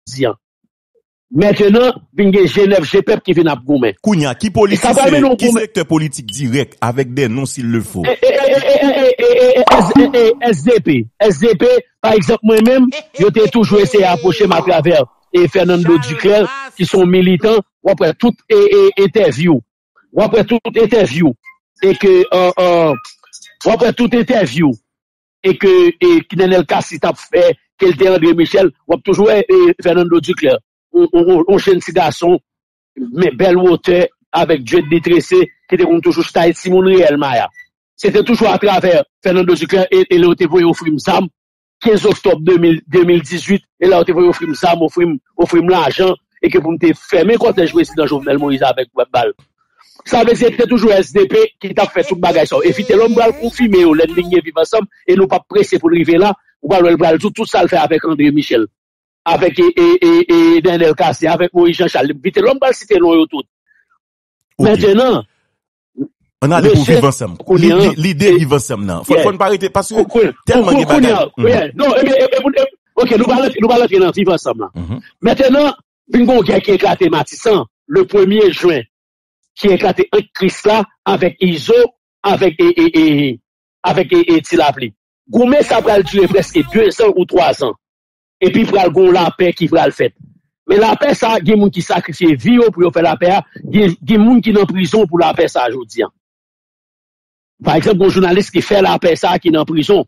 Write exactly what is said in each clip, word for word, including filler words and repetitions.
jodi a. Mentenan, vin gen G nèf G pèp ki vin ap goumen. Kounye a, ki politisyen, ki sektè politik dirèk, avec des noms s'il le faut? S D P, S D P, pa egzanp, mwen menm, yo te toujou eseye apwoche m atravè e Fernando Duclair, ki se yon militan, w ap wè tout e, e, entèvyou. W ap wè tout entèvyou. E ke, w ap wè tout entèvyou. E ke e, Nenel Cassy t ap fè, ke l te André Michel, w ap toujou wè e, Fernando Duclair, yon, yon, yon, yon jenn ti gason, men bèl wotè, avèk djwèt li trese, ki te konn toujou chita e timoun reyèl Maya. Se te toujou atravè Fernando Duclair e, e lè yo te voye ofri m zam, kenz oktòb de mil, de mil dizuit, e lè yo te voye ofri m zam, ofri m, ofri m lajan, e ke pou m te fèmen kòtèj prezidan Jovenel Moïse avèk bal. Sa vle di, se te toujou S D P ki t ap fè tout bagay sa yo. E Vitelhomme pral konfime yo lè n vin gen Viv Ansanm, e nou p ap prese pou n rive la, ou pral wè l pral di w tout sa l fè avèk André Michel, avèk e, e, e, e Nenel Cassy, avèk Moïse Jean Charles. Vitelhomme pral site non yo tout. Mentenan, Ann ale pou Viv Ansanm. Lide Viv Ansanm nan. Fò n pa rete, paske tèlman gen bagay. Ok, nou pa rantre nan Viv Ansanm nan. Mentenan, vin gen yon gè ki eklate Matisan, le premye jen, ki eklate ant Krisla avèk Izo, avèk e, e, e, avèk e, e, Ti Lapli. Goumen sa pral dire prèske dezan ou twazan. Epi pral gen yon lapè ki pral fèt. Men lapè sa, gen moun ki sakrifye vi yo pou yo fè lapè a, gen, gen moun ki nan prizon pou lapè sa jodi a. Pa egzanp, gen jounalis ki fè lapè sa ki nan prizon.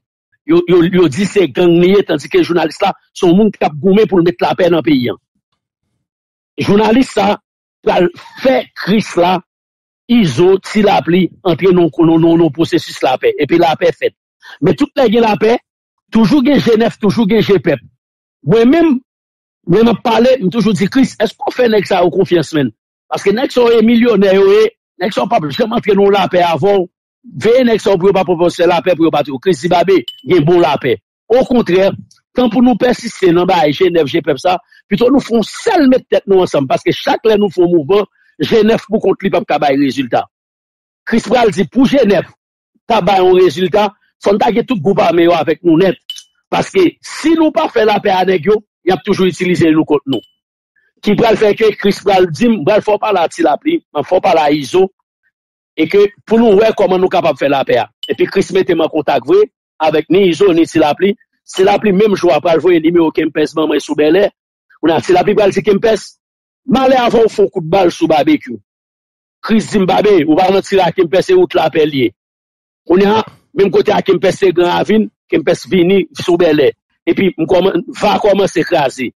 Yo, yo, yo di se gang li ye, tandike jounalis la, se yon moun k ap goumen pou l met lapè nan peyi a. Jounalis sa pral fè Krisla, Izo, Ti Lapli antre nan yon pwosesis lapè. Epi lapè fèt. Men tout lè gen lapè, toujou gen G nèf, toujou gen G pèp. Mwen menm, lè m ap pale, m toujou di, Kris, èske w fè nèg sa yo konfyans, menn? Paske nèg sa yo e milyonè yo ye, nèg sa yo p ap janm antre nan yon lapè avè w. Veye nèg sa yo pou yo pa pwopòze lapè pou yo pa touye w. Kris di, Babe, gen bon lapè. Okontrè, tan pou nou pèsiste nan bagay G nèf, G pèp sa, pito nou fè yon sèl met tèt nou ansanm, paske chak lè nou fè yon mouvman, G nèf pou kont li p ap ka bay rezilta. Kris pral di pou G nèf ta bay yon rezilta, fò n ta gen tout gwoup ame yo avèk nou nèt. Paske si nou pa fè lapè a nèg yo, y ap toujou itilize nou kont nou. Ki pral fè ke Kris pral di m, m pral fè w pale a Ti Lapli, m ap fè w pale a Izo, e ke pou nou wè kòman nou kapab fè lapè a. Epi Kris mete m an kontak vre avèk ni Izo ni Ti Lapli. Ti Lapli menm jou a pral voye nimewo Kempès ban mwen sou Bèlè. Kounye a Ti Lapli pral di Kempès, m ale avè w fè yon kout bal sou Babekyou. Kris di m, Babe, ou pa nan tire a Kempès, se wout lapè l ye. Kounye a, menm kote a Kempès te Gran Ravin, Kempès vini sou Bèlè. Epi m kòman, va kòmanse kraze.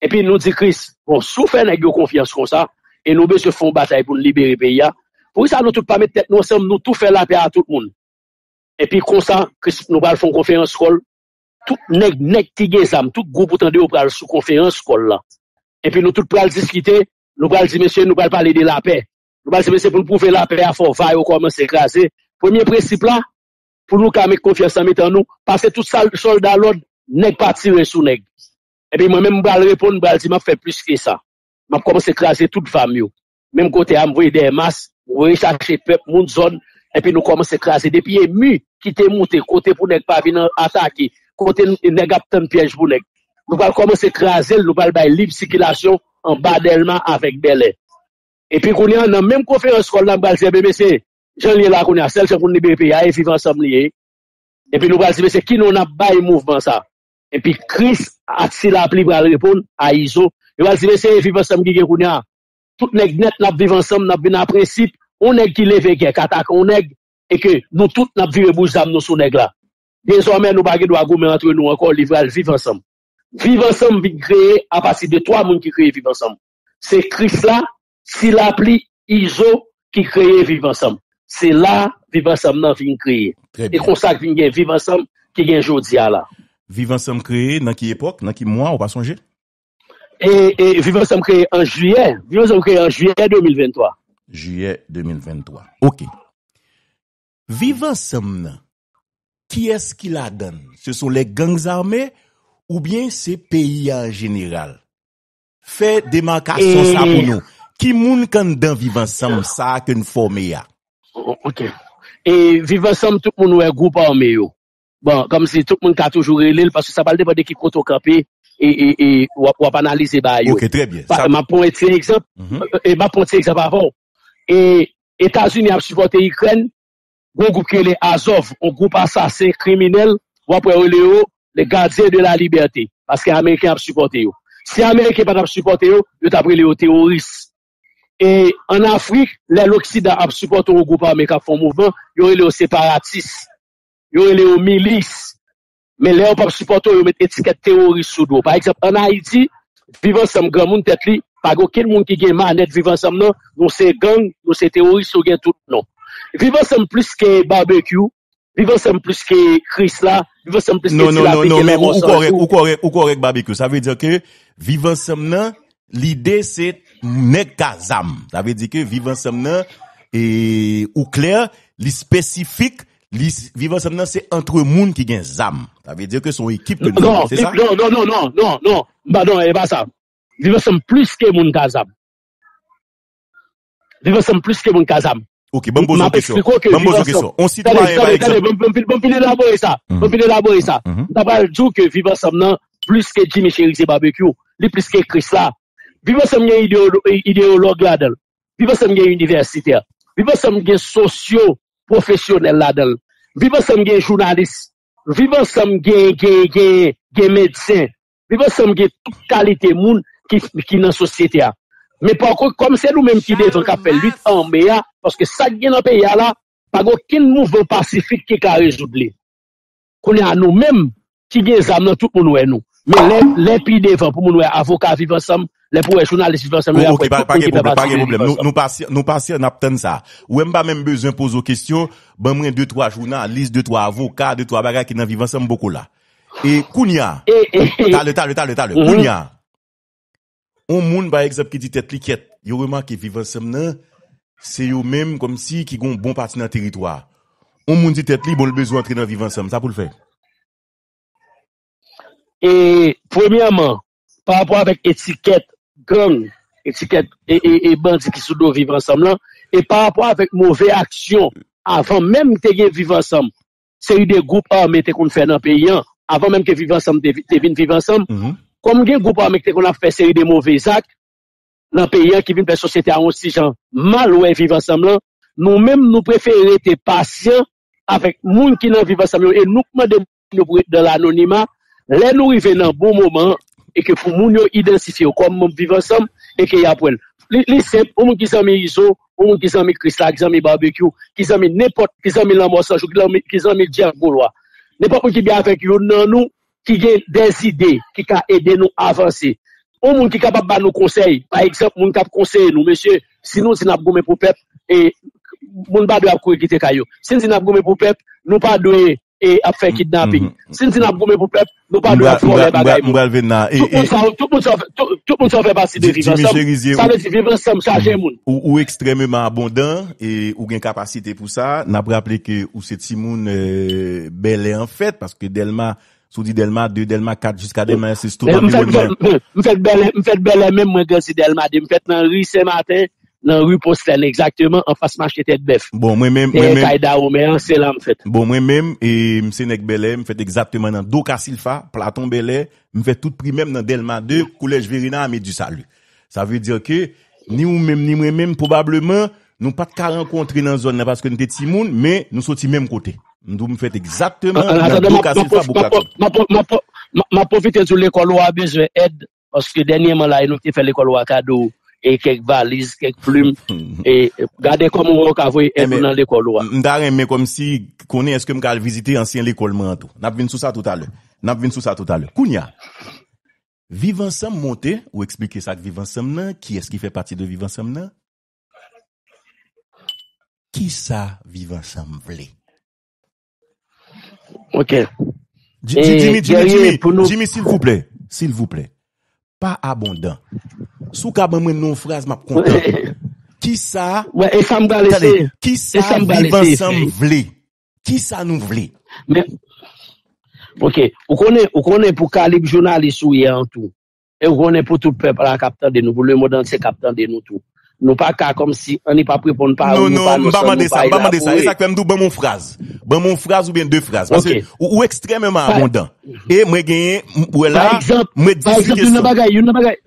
Epi nou di Kris, bon, si w fè nèg yo konfyans konsa, e nou bezwen fè yon batay pou n libere peyi a, poukisa nou tout pa met tèt nou ansanm, nou tou fè lapè a tout moun? Epi konsa, Kris, nou pral fè yon konferans kòl, tout nèg nèt ki gen zam, tout gwoup ou tande yo pral sou konferans kòl la. Epi nou tout pral diskite, nou pral di, mesye, nou pral pale de lapè. Nou pral di, mesye, pou n pwouve lapè a, fò va yo kòmanse kraze. Premye prensip la, pou nou ka met konfyans nan mitan nou, pase tout sòlda lòd, nèg pa tire sou nèg. Epi mwen menm, m pral reponn, m pral di, m ap fè plis ke sa. M ap kòmanse kraze tout va m yo. Menm kote a, m voye dèyè mas, m voye chache pèp, moun zòn, epi nou kòmanse kraze. Depi e mi ki te moute, kote pou nèg pa vin atake, kote nèg ap tann pyèj pou nèg. Nou pral kòmanse kraze l, nou pral bay lib sikilasyon anba Dèlma avèk Bèlè. Epi kounye a, nan menm konferans kòl la, m pral di, enben, mesye, jan l ye la kounye a, sèl jan pou n libere peyi a, e Viv Ansanm li ye. Epi nou pral di, mesye, ki non n ap bay mouvman sa? Epi Kris a Ti Lapli pral reponn a Izo. Yo pral di, mesye, e Viv Ansanm ki gen kounye a. Tout nèg nèt n ap viv ansanm, n ap vin a prensip. Yon nèg ki leve gè, k atake yon nèg, e ke nou tout n ap vire bouch zam nou sou nèg la. Dezòmè, nou pa gen dwa goumen antre nou ankò, li pral Viv Ansanm. Viv Ansanm vin kreye apati de twa moun ki kreye Viv Ansanm. Se Krisla, Ti Lapli, Izo ki kreye Viv Ansanm. Se la Viv Ansanm nan vin kreye. E konsa k vin gen Viv Ansanm ki gen jodi a la. Viv Ansanm kreye nan ki epòk, nan ki mwa, ou pa sonje? E, e Viv Ansanm kreye an jiyè. Viv Ansanm kreye an jiyè de mil venntwa. Jiyè de mil venntwa. Ok. Viv Ansanm nan, kiyès ki ladan l? Ce sont les gangs armés oubyen se peyi a an jeneral? Fè demakasyon sa pou nou. Ki moun k anndan Viv Ansanm sa a ke n fòme a? Ok. E Viv Ansanm, tout moun wè gwoup ame yo. Bon, kòmsi tout moun ka toujou rele l, paske sa pral depann de ki kote w kanpe, e, e, e, w ap, w ap analize bagay yo. Ok, trè byen. M ap pran ti egzanp, e m ap pran ti egzanp avè w. E Etazini ap sipòte Ikrèn, gon gwoup ki rele Azov, yon gwoup asasen, kriminèl, w ap wè yo rele yo le gardien de la liberté, paske Ameriken ap sipòte yo. Si Ameriken pa t ap sipòte yo, yo t ap rele yo teworis. E ann Afrik, lè Loksidan ap sipòte yon gwoup ame k ap fè yon mouvman, yo rele yo separatis, yo rele yo milis. Men lè yo p ap sipòte w, yo met etikèt teworis sou do w. Pa egzanp, ann Ayiti, Viv Ansanm, granmoun tèt li, pa gen okenn moun ki gen manèt Viv Ansanm nan, nou se gang, nou se teworis, nou gen tout non. Viv Ansanm plis ke Babekyou, Viv Ansanm plis ke Krisla, Viv Ansanm plis ke Ti Lapli, ke Lanmò San Jou. Ou kòrèk, ou kòrèk Babekyou. Sa vle di ke Viv Ansanm nan, lide se nèg ka zam. Sa vle di ke Viv Ansanm nan, e, ou klè, li espesifik, li, Viv Ansanm nan se antre moun ki gen zam. Sa vle di ke se yon ekip ke nou, se sa? Non, non, non, non, non, non, non, non, e pa sa. Viv Ansanm plis ke moun ka zam. Viv Ansanm plis ke moun ka zam. Ok, ban m poze yon kesyon. Ban m poze yon kesyon. On sitwayen, pa egzanp. Ban m fin elabore sa. Ban m fin elabore sa. M ta pral di w ke Viv Ansanm nan plis ke Jimmy Chérizier Babekyou. Li plis ke Krisla. Viv Ansanm gen ideyològ ladan l. Viv Ansanm gen inivèsitè. Viv Ansanm gen sosyo pwofesyonèl ladan l. Viv Ansanm gen jounalis. Viv Ansanm gen, gen, gen, gen medsen. Viv Ansanm gen tout kalite moun ki, ki nan sosyete a. Men pa kont, kòm se nou menm ki devan k ap fè lit ame a, paske sa k gen nan peyi a la, pa gen okenn mouvman pasifik ki ka rezoud li. Kounye a nou menm ki gen zam nan, tout moun wè nou. Men lè, lè pi devan pou moun wè avoka Viv Ansanm, lè pou wè jounalis Viv Ansanm, lè pou wè tout moun ki fè pati de Viv Ansanm. Nou pase, n ap tann sa. Ou wè m pa menm bezwen poze w kesyon, ban mwen de twa jounalis, de twa avoka, de twa bagay ki nan Viv Ansanm, m poko la. E kounye a, talè, talè, talè, talè, kounye a, yon moun, pa egzanp, ki di tèt li kyèt, yo remake Viv Ansanm nan, se yo menm kòmsi ki gon bon pati nan teritwa a. Yon moun di tèt li, bon, l bezwen antre nan Viv Ansanm, sa pou l fè? E, premyèman, pa rapò avèk etikèt gang, etikèt e, e, e bandi ki sou do Viv Ansanm lan, e pa rapò avèk move aksyon avan menm te gen Viv Ansanm, seri de gwoup ame te konn fè nan peyi an, avan menm ke Viv Ansanm te, te vin Viv Ansanm, kòm gen gwoup ame ki te konn ap fè seri de move zak nan peyi an ki vin fè sosyete a yon ti jan mal wè Viv Ansanm lan, nou menm nou prefere rete pasyan avèk moun ki nan Viv Ansanm yo e nou k mande moun yo pou ret nan lanonima. Lè nou rive nan bon moman an e ke pou moun yo idantifye yo kòm manm Viv Ansanm e ke y ap wè l. Li, li senp, yon moun ki zanmi Izo, yon moun ki zanmi Krisla, ki zanmi Babekyou, ki zanmi nenpòt, ki zanmi Lanmò San Jou, ki zanmi, ki zanmi Jeff Golois. Nenpòt moun ki byen avèk youn nan nou, ki gen dèzide, ki ka ede nou avanse. Yon moun ki kapab ba nou konsèy, pa egzanp, moun k ap konseye nou, mesye, si nou di n ap goumen pou pèp, e moun pa dwe ap kouri kite kay yo. Si n di n ap goumen pou pèp, nou pa dwe e ap fè kidnaping. Si n di n ap goumen pou pèp, nou pa dwe ap vòlè bagay moun. Tout moun sa yo, tout moun sa yo fè, tout, tout moun sa yo fè pati de Viv Ansanm. Sa vle di Viv Ansanm chaje moun. Ou, ou ekstrèmeman abondan e ou gen kapasite pou sa. N ap raple ke ou se timoun, euh, Bèlè an fèt, paske Dèlma, si w di Dèlma de, Dèlma kat jiska Dèlma sis, tout anviwònman. M fèt Bèlè, m fèt Bèlè menm, mwen grandi Dèlma de. M fèt nan ri Sen Maten, nan ri Poslèn egzakteman, anfas mache Tèt Bèf. Bon, mwen menm, mwen menm. Dèyè kay Dawonmen an, se la m fèt. Bon, mwen menm, e, m se nèg Bèlè, m fèt egzakteman nan Doka Silfa, Platon Bèlè, m fè tout primè m nan Dèlma de, Kolèj Verena Armée du Salut. Sa vle di ke ni ou menm, ni mwen menm, pwobableman, nou pa t ka rankontre nan zòn nan paske n te timoun, men nou soti menm kote. M di w m fèt egzakteman nan Doka Silfa, Bouk Lakou. M ap pwofite di w lekòl ou a bezwen èd. Paske dènyèman la, e nou te fè lekòl ou a kado, e kèk valiz, kèk plim, e gade kòman ou ka voye èd ou nan lekòl ou a. M ta renmen kòmsi konnen èske m ka al vizite ansyen lekòl mwen an tou. N ap vin sou sa toutalè. N ap vin sou sa toutalè. Kounye a, Viv Ansanm monte, ou eksplike sa k Viv Ansanm nan, kiyès ki fè pati de Viv Ansanm nan. Kisa Viv Ansanm vle? Ok. Jimmy, Jimmy, Jimmy, Jimmy, silvouplè, silvouplè. Pa abondan. Si w ka ban mwen nan yon fraz, m ap kontan. Kisa, tande, kisa Viv Ansanm vle? Kisa nou vle? Men, ok, ou konnen, ou konnen pou kalib jounalis ou ye an tou. E ou konnen pou tout pèp la k ap tande nou, pou lemonn antye k ap tande nou tou. Nou pa ka kòmsi ann pa reponn pa wi, pa non, non, m pa mande sa, m pa mande sa. E sa k fè m di w ban m yon fraz. Ban m yon fraz oubyen de fraz. Paske ou, ou ekstrèmeman abondan. E mwen genyen, m wè la, mwen di sis kesyon. Youn nan bagay, youn nan bagay.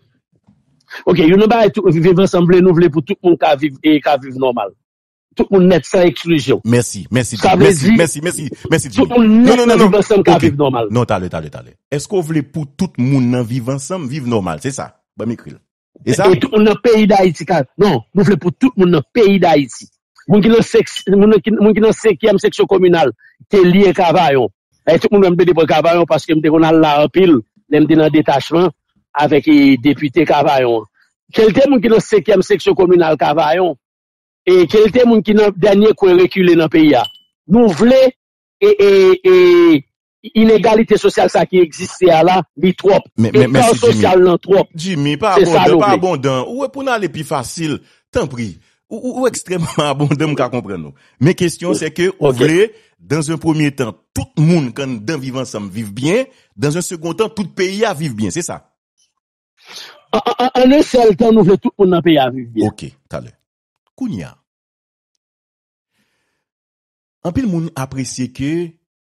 Ok, youn nan bagay tou, viv ansanm vle, nou vle pou tout moun ka viv, e ka viv nòmal. Tout moun nèt san eksklizyon. Mèsi, mèsi, Jimmy. Mèsi, mèsi, mèsi, mèsi, Jimmy. Tout moun nèt nan viv ansanm ka viv nòmal. Non, talè, talè, talè. Èske w vle pou tout moun nan viv ansanm, viv nòmal? Se sa. Ban m ekri l. E sa? E tout moun nan peyi Dayiti ka. Non, nou vle pou tout moun nan peyi Dayiti. Moun ki nan sèks, moun ki, moun ki nan senkyèm seksyon kominal, ke li e Kavayon. E tout moun wè m plede pran Kavayon paske m te konn al la anpil, lè m te nan detachman avèk e, depite Kavayon an. Ke l te moun ki nan senkyèm seksyon kominal Kavayon, e ke l te moun ki nan dènye kwen rekile nan peyi a. Nou vle e, e, e, inegalite sosyal sa ki egziste a la, li twòp. Eka sosyal lan twòp. Jimmy, pa abondan, pa abondan. Ou wè pou n ale pi fasil, tanpri. Ou, ou, ou ekstrèmman abondan, m ka konprann ou. Men kesyon se ke ou vle, dans un premier temps, tout moun k anndan viv ansanm viv byen, dans un second temps, tout peyi a viv byen, se sa? An, an, an, an yon sèl tan, nou vle tout moun nan peyi a viv byen. Ok, talè. Kounye a, anpil moun apresye ke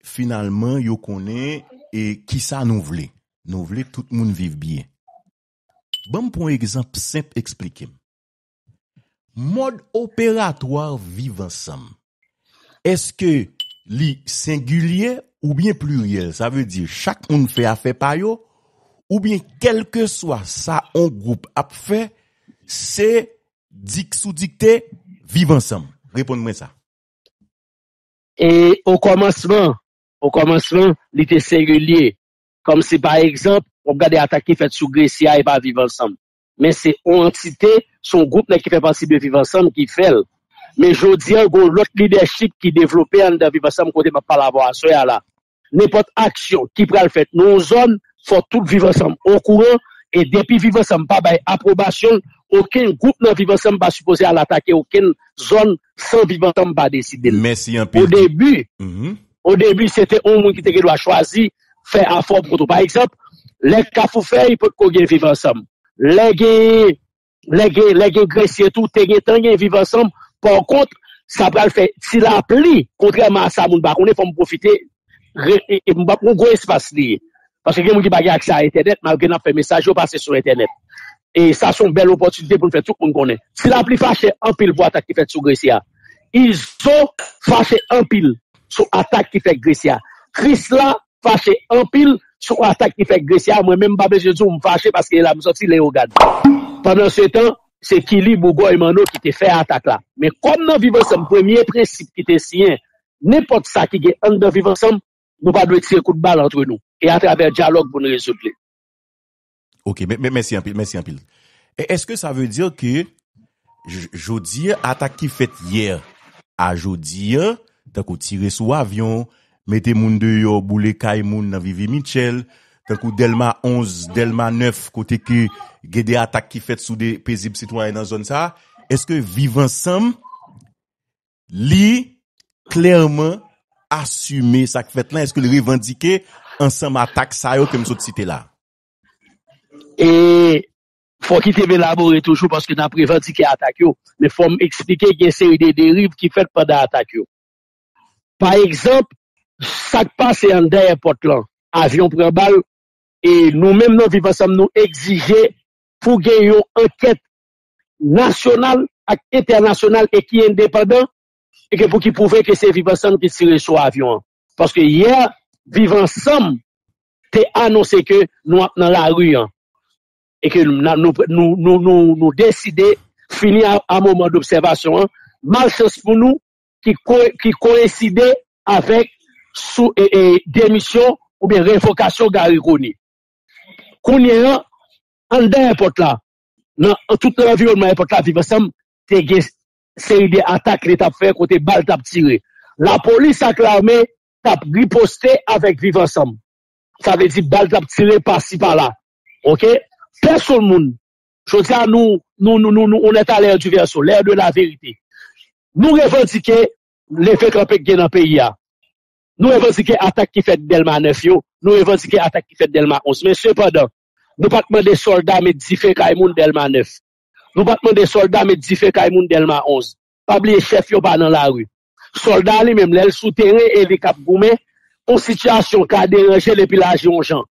finalman yo konnen e kisa nou vle. Nou vle tout moun viv byen. Ban m pran yon egzanp senp, eksplike m. Mòd operatwa viv ansanm. Èske li sengilye oubyen pliryèl? Sa vle di chak moun fè afè pa yo, oubyen kèlkeswa sa yon gwoup ap fè, se dik sou dikte viv ansanm? Reponn mwen sa. E o kòmansman, o kòmansman, li te sengilye. Kòmsi, pa egzanp, w ap gade atak ki fèt sou Grecia e pa viv ansanm. Men se yon antite, se yon gwoup nèg ki fè pati de viv ansanm ki fè l. Men jodi a, gen yon lòt lidèchip ki devlope anndan viv ansanm kote m ap pale avè w aswè a la. Nenpòt aksyon ki pral fèt nan yon zòn, fò tout viv ansanm okouran, e depi viv ansanm pa bay apwobasyon l, okenn gwoup nan viv ansanm pa sipoze al atake okenn zòn san viv ansanm pa deside l. Mèsi anpil. O debi, o debi, se te yon moun ki te gen dwa chwazi fè afè w pou kont ou. Pa egzanp, lè Kafou Fèy potko gen viv ansanm. Lè gen, lè gen, lè gen Gresye tou, te gen tan gen viv ansanm. Pa kont, sa pral fè ti lapli, kontrèman a sa moun pa konnen, fò m pwofite, re, e, e, m p ap yon gwo espas li ye. Paske gen moun ki pa gen aksè a entènèt, malgre n ap fè mesaj yo pase sou entènèt. E sa se yon bèl opòtinite pou n fè tout moun konnen. Ti lapli fache anpil pou atak ki fèt sou Gresye a. Izo fache anpil sou atak ki fèt Gresye a. Krisla fache anpil sou atak ki fèt Gresye a. Mwen menm, m pa bezwen di w m fache paske e la m sòti, Leyogàn. Pandansetan, se Kili, Bougòy, Manno ki te fè atak la. Men kòm nan Viv Ansanm, premye prensip ki te siyen, nenpòt sa ki gen anndan Viv Ansanm, nou pa dwe tire kout bal antre nou. E atravè dyalòg pou n rezoud li. Ok, mè, mè, mèsi anpil, mèsi anpil. E èske sa vle di ke j-, jodi a, atak ki fèt yè a jodi a, tankou tire sou avyon, mete moun deyò, boule kay moun nan Vivi Mitchell, tankou Dèlma onz, Dèlma nèf, kote ke gen de atak ki fèt sou de pezib sitwayen nan zòn sa a, èske Viv Ansanm li klèman asime sa k fèt lan? Èske l revandike ansanm atak sa yo ke m sot site la? E fò kite m elabore toujou paske n ap revandike atak yo. Men fò m eksplike gen seri de deriv ki fèt pandan atak yo. Pa egzanp, sa k pase anndan èpòt lan, avyon pran bal, e nou menm nan Viv Ansanm, nou egzije pou gen yon ankèt nasyonal ak entènasyonal e ki endepandan, e ke pou ki pwouve ke se Viv Ansanm ki tire sou avyon an. Paske yè, Viv Ansanm te anonse ke nou ap nan lari an. E ke nou, nou, nou, nou, nou, nou deside fini a, a moman dobsèvasyon an. Malchans pou nou, ki ko-, ki koyenside avèk sou, e, e, demisyon oubyen revokasyon Garry Conille. Kounye a, anndan èpòt la, nan, an tout nan anviwònman èpòt la, Viv Ansanm te gen seri de atak li t ap fè kote bal t ap tire. Lapolis ak lame t ap riposte avèk Viv Ansanm. Sa vle di bal t ap tire pasi pala. Ok? Pèsonn moun. Jodi a, nou, nou, nou, nou, nou, on est à l'ère du Verseau, l'ère de la vérité. Nou revandike leve kanpe k gen nan peyi a. Nou revandike atak ki fèt Dèlma nèf yo. Nou revandike atak ki fèt Dèlma onz. Men sepandan, nou pa t mande sòlda met dife kay moun Dèlma nèf. Nou pa t mande sòlda met dife kay moun Dèlma onz. Pa bliye chèf yo pa nan lari. Sòlda li menm, lè l sou teren e li k ap goumen, yon sitiyasyon ka deranje l epi l aji yon jan.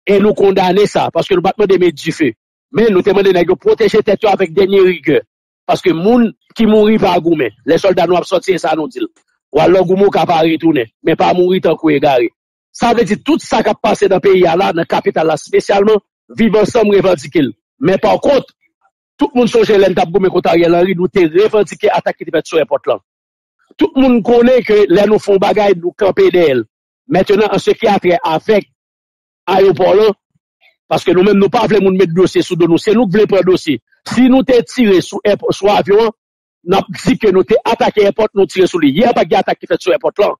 E nou kondane sa, paske nou pa t mande met dife. Men nou te mande nèg yo pwoteje tèt yo avèk dènye rigè. Paske moun ki mouri pa goumen. Lè sòlda nou ap sòti, e sa nou di l. W al nan goumen, w ka pa retounen, men pa mouri tankou egare. Sa vle di tout sa k ap pase nan peyi a la, nan kapital la espesyalman, Viv Ansanm revandike l. Men pa kont, tout moun sonje lè n t ap goumen kont Ariel Henry, nou te revandike atak ki te fèt sou èpòt lan. Tout moun konnen ke lè nou fè yon bagay, nou kanpe dèyè l. Mentenan, an se ki a trè avèk ayewopò lan, paske nou menm, nou pa vle moun met dosye sou do nou. Se nou k vle pran dosye. Si nou te tire sou èp-, sou avyon an, n ap di ke nou te atake èpòt, nou tire sou li. Yè, pa t gen atak ki fèt sou èpòt lan.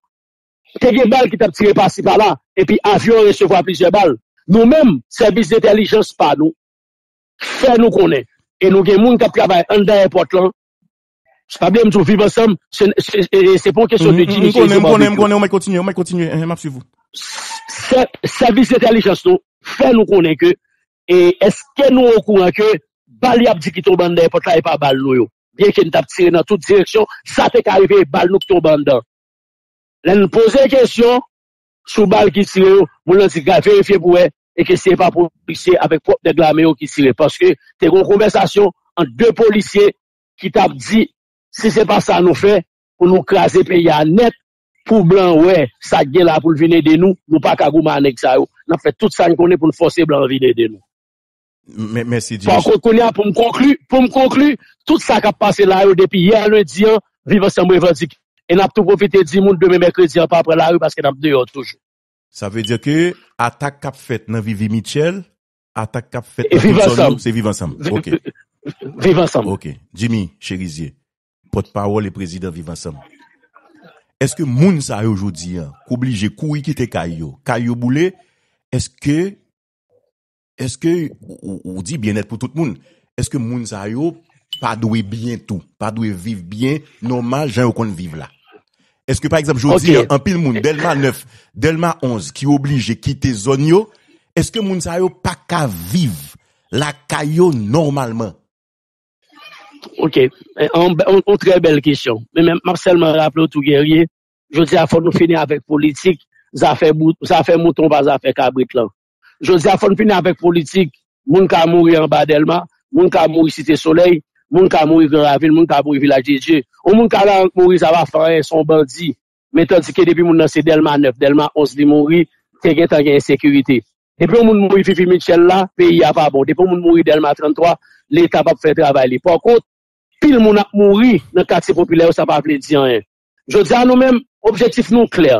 Te gen bal ki t ap tire pasi pala, epi avyon an resevwa plizyè bal. Nou menm, sèvis entèlijans pa nou fè nou konnen. E nou gen moun k ap travay anndan èpòt lan. Se pa byen m di w Viv Ansanm, se, se, e, e, se pa yon kesyon de Jimmy, se, se barbecue. M konnen, m konnen, m konnen, w mèt kontinye, w mèt kontinye, m ap swiv ou. Sè-, sèvis entèlijans nou fè nou konnen ke, e, èske nou okouran ke bal y ap di ki tonbe anndan èpòt la, e pa bal nou yo? Byenke n t ap tire nan tout direksyon, sa te ka rive e bal nou ki tonbe anndan. Lè n poze kesyon sou bal ki tire yo, moun nan di, "Gad, verifye pou wè, e ke se pa polisye avèk pwòp nèg lame yo ki tire." Paske te gen yon konvèsasyon ant de polisye ki t ap di, "Si se pa sa nou fè, pou nou kraze peyi a nèt, pou blan wè sa k gen la pou l vin ede nou, nou pa ka goumen a nèg sa yo. N ap fè tout sa n konnen pou n fòse blan an vin ede nou." Mèsi, Jimmy. Pankont, kounye a, pou m konkli, pou m konkli, tout sa k ap pase la yo depi yè lendi an, Viv Ansanm revandike. E n ap tou pwofite di moun demen mèkredi an pa pran lari paske n ap deyò toujou. Sa vle di ke atak k ap fèt nan Vivi Mitchell, atak k ap fèt nan tout zòn yo, se Viv Ansanm. Ok. Viv Ansanm. Ok. Jimmy Chérizier, pòtpawòl e prezidan Viv Ansanm. Èske moun sa yo jodi an, k oblije kouri kite kay yo, kay yo boule, èske Èske, ou, ou, ou di byennèt pou tout moun, èske moun sa yo pa dwe byen tou, pa dwe viv byen, nòmal, jan yo konn viv la? Èske, pa egzanp, jodi an, anpil moun, Dèlma nèf, Dèlma onz, ki oblije kite zòn yo, èske moun sa yo pa ka viv lakay yo nòmalman? Ok. Yon, yon, yon trè bèl kesyon. Men, men m ap sèlman raple w tou, Guerrier, jodi a, fò nou fini avèk politik, zafè, zafè mouton pa zafè kabrit lan. Jodi a, fò nou fini avèk politik. Moun ka mouri anba Dèlma, moun ka mouri Site Solèy, moun ka mouri Gran Ravin, moun ka mouri Vilaj de Dye. Yon moun ka la mouri, sa pa fè anyen, se yon bandi. Men tandike depi moun nan se Dèlma nèf, Dèlma onz li mouri, te gentan gen ensekirite. Depi yon moun mouri Vivi Mitchell la, peyi a pa bon. Depi yon moun mouri Dèlma tranntwa, Leta p ap fè travay li. Pakont, pil moun ap mouri nan katye popilè yo, sa pa vle di anyen. Jodi a, nou menm, objektif nou klè.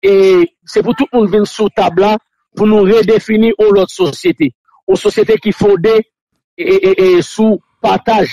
E se pou tout moun vin sou tab la, pou nou redefini yon lòt sosyete. Yon sosyete ki fonde e, e, e, sou pataj.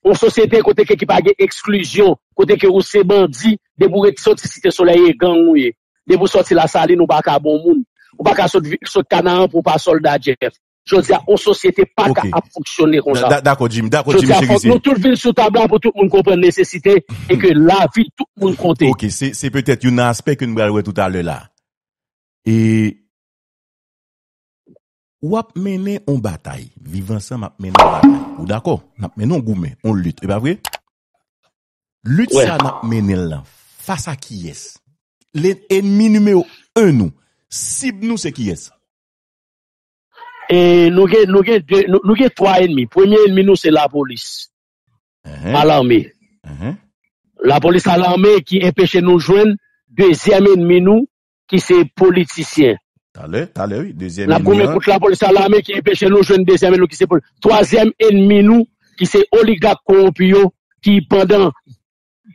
Yon sosyete kote ke ki pa gen eksklizyon, kote ke ou se bandi, depi w ret soti Site Solèy e gang ou ye. Depi w soti Lasalin, ou pa ka bon moun. Ou pa ka sot, sot Kanaran pou w pa sòlda Jeff. Jodi a, yon sosyete pa ka ap fonksyone konsa. Dakò, Jimmy. Dakò, Jimmy Cherizier. Jodi a, fòk nou tout vin sou tab la pou tout moun konprann nesesite e ke lavi tout moun konte. Ok, se, se petèt youn nan aspè ke nou pral wè toutalè la. E w ap mennen yon batay. Viv Ansanm ap mennen yon batay. Ou dakò? N ap mennen yon goumen, yon lit. E pa vre? Lit sa n ap mennen l lan, fas a kiyès? Lè, ènmi nimewo en nou, sib nou se kiyès? E nou gen, nou gen de, nou, nou gen twa ènmi. Premye ènmi nou se lapolis, a lame. Lapolis a lame ki enpeche nou jwenn dezyèm ènmi nou ki se politisyen. Talè, talè, wi. Dezyèm ènmi an. N ap goumen kont lapolis a lame ki enpeche nou jwenn dezyèm ènmi nou ki se poli-, twazyèm ènmi nou ki se oligak kowonpi yo ki pandan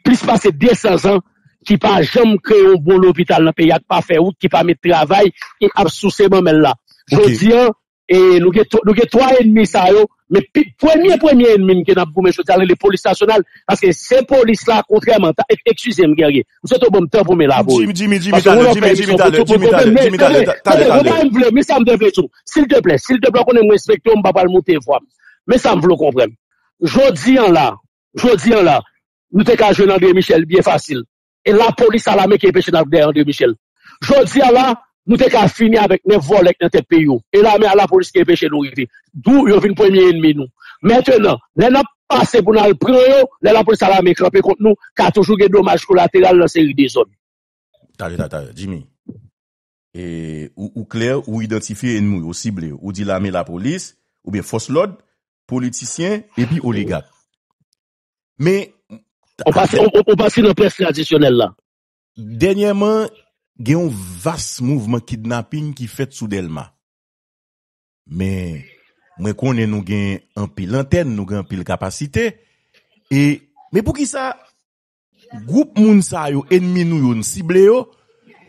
plis pase de san zan ki pa janm kreye yon bon lopital nan peyi a, ki pa fè wout, ki pa met travay, ki ap souse manmèl la. Jodi a, e, nou gen twa, nou gen twa ènmi sa yo, men pi, premye, premye ènmi n ke n ap goumen jodi a, rele polis nasyonal, paske se polis la, kontrèman, ta, ek-, eskize m, Guerrier, m swete w ban m tan pou m elabore. Jimmy, Jimmy, Jimmy, talè, Jimmy, Jimmy, talè, Jimmy, talè, talè, talè, talè. Men sa m te vle di w, silteplè, silteplè, w konnen m respekte w, m pa pral moute vwa m. Men sa m vle w konprann. Jodi a la, jodi a la, nou te ka jwenn André Michel byen fasil. E lapolis a lame ki enpeche n al dèyè André Michel. Jodi a la, nou te ka fini avèk nèf vòlè k nan tèt peyi yo. E lame a lapolis ki enpeche nou rive. Dou yo vin premye ènmi nou. Mentenan, lè n ap pase pou n al pran yo, lè lapolis a lame kanpe kont nou, ka toujou gen domaj kolateral nan seri dezòd. Talè, talè, talè, Jimmy. E, ou, ou klè, ou idantifye enmi w, ou sible yo. Ou di lame, lapolis, oubyen fòs lòd, politisyen, epi oligak. Men, On pase, on, on pase nan près tradisyonèl la. Dènyèman, gen yon vas mouvman kidnaping ki fèt sou Dèlma. Men, mwen konnen nou gen anpil antèn, nou gen anpil kapasite. E, men poukisa gwoup moun sa yo, enmi nou yo, n sible yo,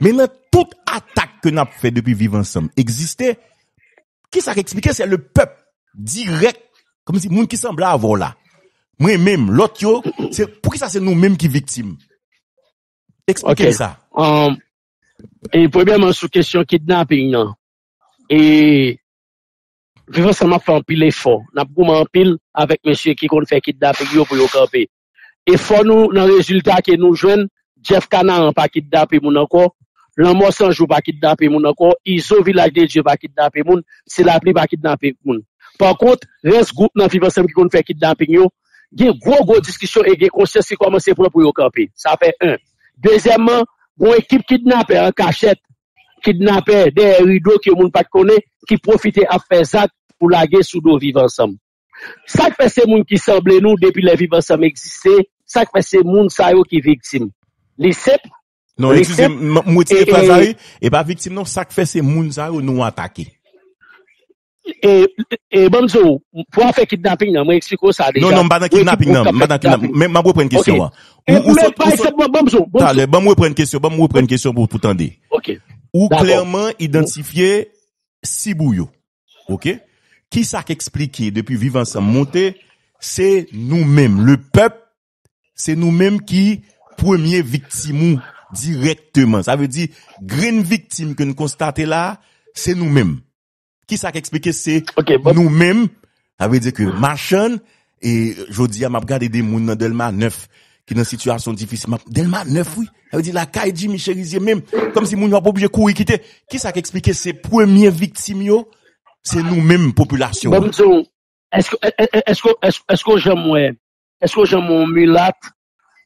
men nan tout atak ke n ap fè depi Viv Ansanm egziste, kisa k eksplike se le pèp dirèk, kòmsi moun ki sanble avè w la. Mwen menm, lòt yo, se poukisa se nou menm ki viktim? Eksplike m sa. E premyèman, sou kesyon kidnaping nan, e Viv Ansanm ap fè anpil efò. N ap goumen anpil avèk mesye ki konn fè kidnaping yo pou yo kanpe. Efò nou nan rezilta ke nou jwenn, Jeff Canaran pa kidnape moun ankò, Lanmò San Jou pa kidnape moun ankò, Izo Vilaj de Dye pa kidnape moun, Selapli pa kidnape moun. Pakont, rès gwoup nan Viv Ansanm ki konn fè kidnaping yo, gen gwo gwo diskisyon e gen konsyans ki kòmanse pran pou yo kanpe. Sa fè en. Dezyèmman, gon ekip kidnapè an kachèt, kidnapè dèyè rido ke moun pa t konnen, ki pwofite ap fè zak pou lage sou do Viv Ansanm. Sa k fè se moun ki sanble nou depi lè Viv Ansanm egziste, sa k fè se moun sa yo ki viktim. Li senp. Non, eskize m, m retire fraz la wi. E pa viktim non, sa k fè se moun sa yo nou atake. E, e ban m di w, pou afè kidnaping nan, mwen eksplike w sa deja. Non, non, m pa nan kidnaping nan, m pa nan kidnaping. Men m ap reprann kesyon an. Ou, ou, ou, ou, talè, ban m reprann kesyon, ban m reprann kesyon pou, pou tande. Ou klèman idantifye sib ou yo. Oke? Kisa k eksplike depi Viv Ansanm monte, se nou menm, le pèp, se nou menm ki premye viktim ou dirèkteman. Sa vle di, grenn viktim ke n konstate la, se nou menm. Kisa k eksplike se nou menm? Sa vle di ke machann, e jodi a m ap gade de moun nan Dèlma nèf ki nan sitiyasyon difisil. M ap, Dèlma nèf wi. Sa vle di lakay Jimmy Cherizier menm. Kòmsi moun yo ap oblije kouri kite. Kisa k eksplike se premye viktim yo? Se nou menm popilasyon an. Èske, èske, èske, èske, èske w janm wè, èske w janm wè yon milat,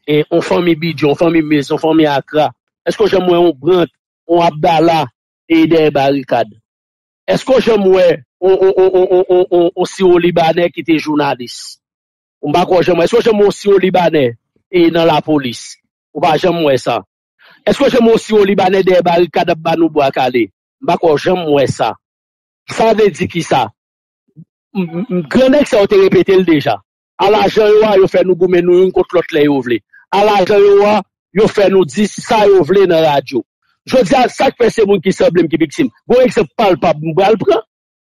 e, yon fanmi Bidjo, yon fanmi Mez, yon fanmi Akra? Èske w janm wè yon Brant, yon Abdala, e dèyè barikad? Èske w janm wè yon, yon, yon, yon, yon, yon, yon Siwo Libanè ki te jounalis? M pa kwè w janm wè. Èske w janm wè yon Siwo Libanè e nan lapolis? Ou pa janm wè sa. Èske w janm wè yon Siwo Libanè dèyè barikad ap ba nou bwa kale? M pa kwè w janm wè sa. Sa vle di kisa? Grannèg sa yo te repete l deja. Alajan yo a, yo fè nou goumen nou youn kont lòt lè yo vle. Alajan yo a, yo fè nou di sa yo vle nan radyo. Jodi a, sa k fè se moun ki sanble m ki viktim? Gon egzanp palpab m pral pran.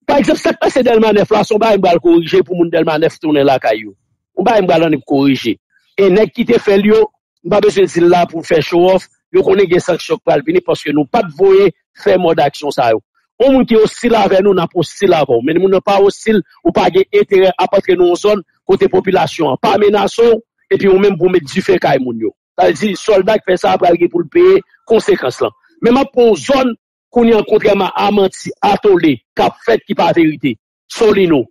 Pa egzanp, sa k pase Dèlma nèf la, se yon bagay m pral korije pou moun Dèlma nèf tounen lakay yo. Yon bagay m pral annik korije. E nèg ki te fè l yo, m pa bezwen di l la pou fè show off, yo konnen gen sanksyon k pral vini paske nou pa t voye fè mòd aksyon sa yo. Yon moun ki ostil avè nou, n ap ostil avè w. Men moun nan pa ostil, ou pa gen enterè ap antre nan yon zòn kote popilasyon an pa menase w, epi ou menm pou w met dife kay moun yo. Sa vle di, sòlda k fè sa a pral gen pou l peye konsekans lan. Men m ap pran yon zòn kounye a, kontrèman a manti, a tole, k ap fèt ki pa verite. Solino.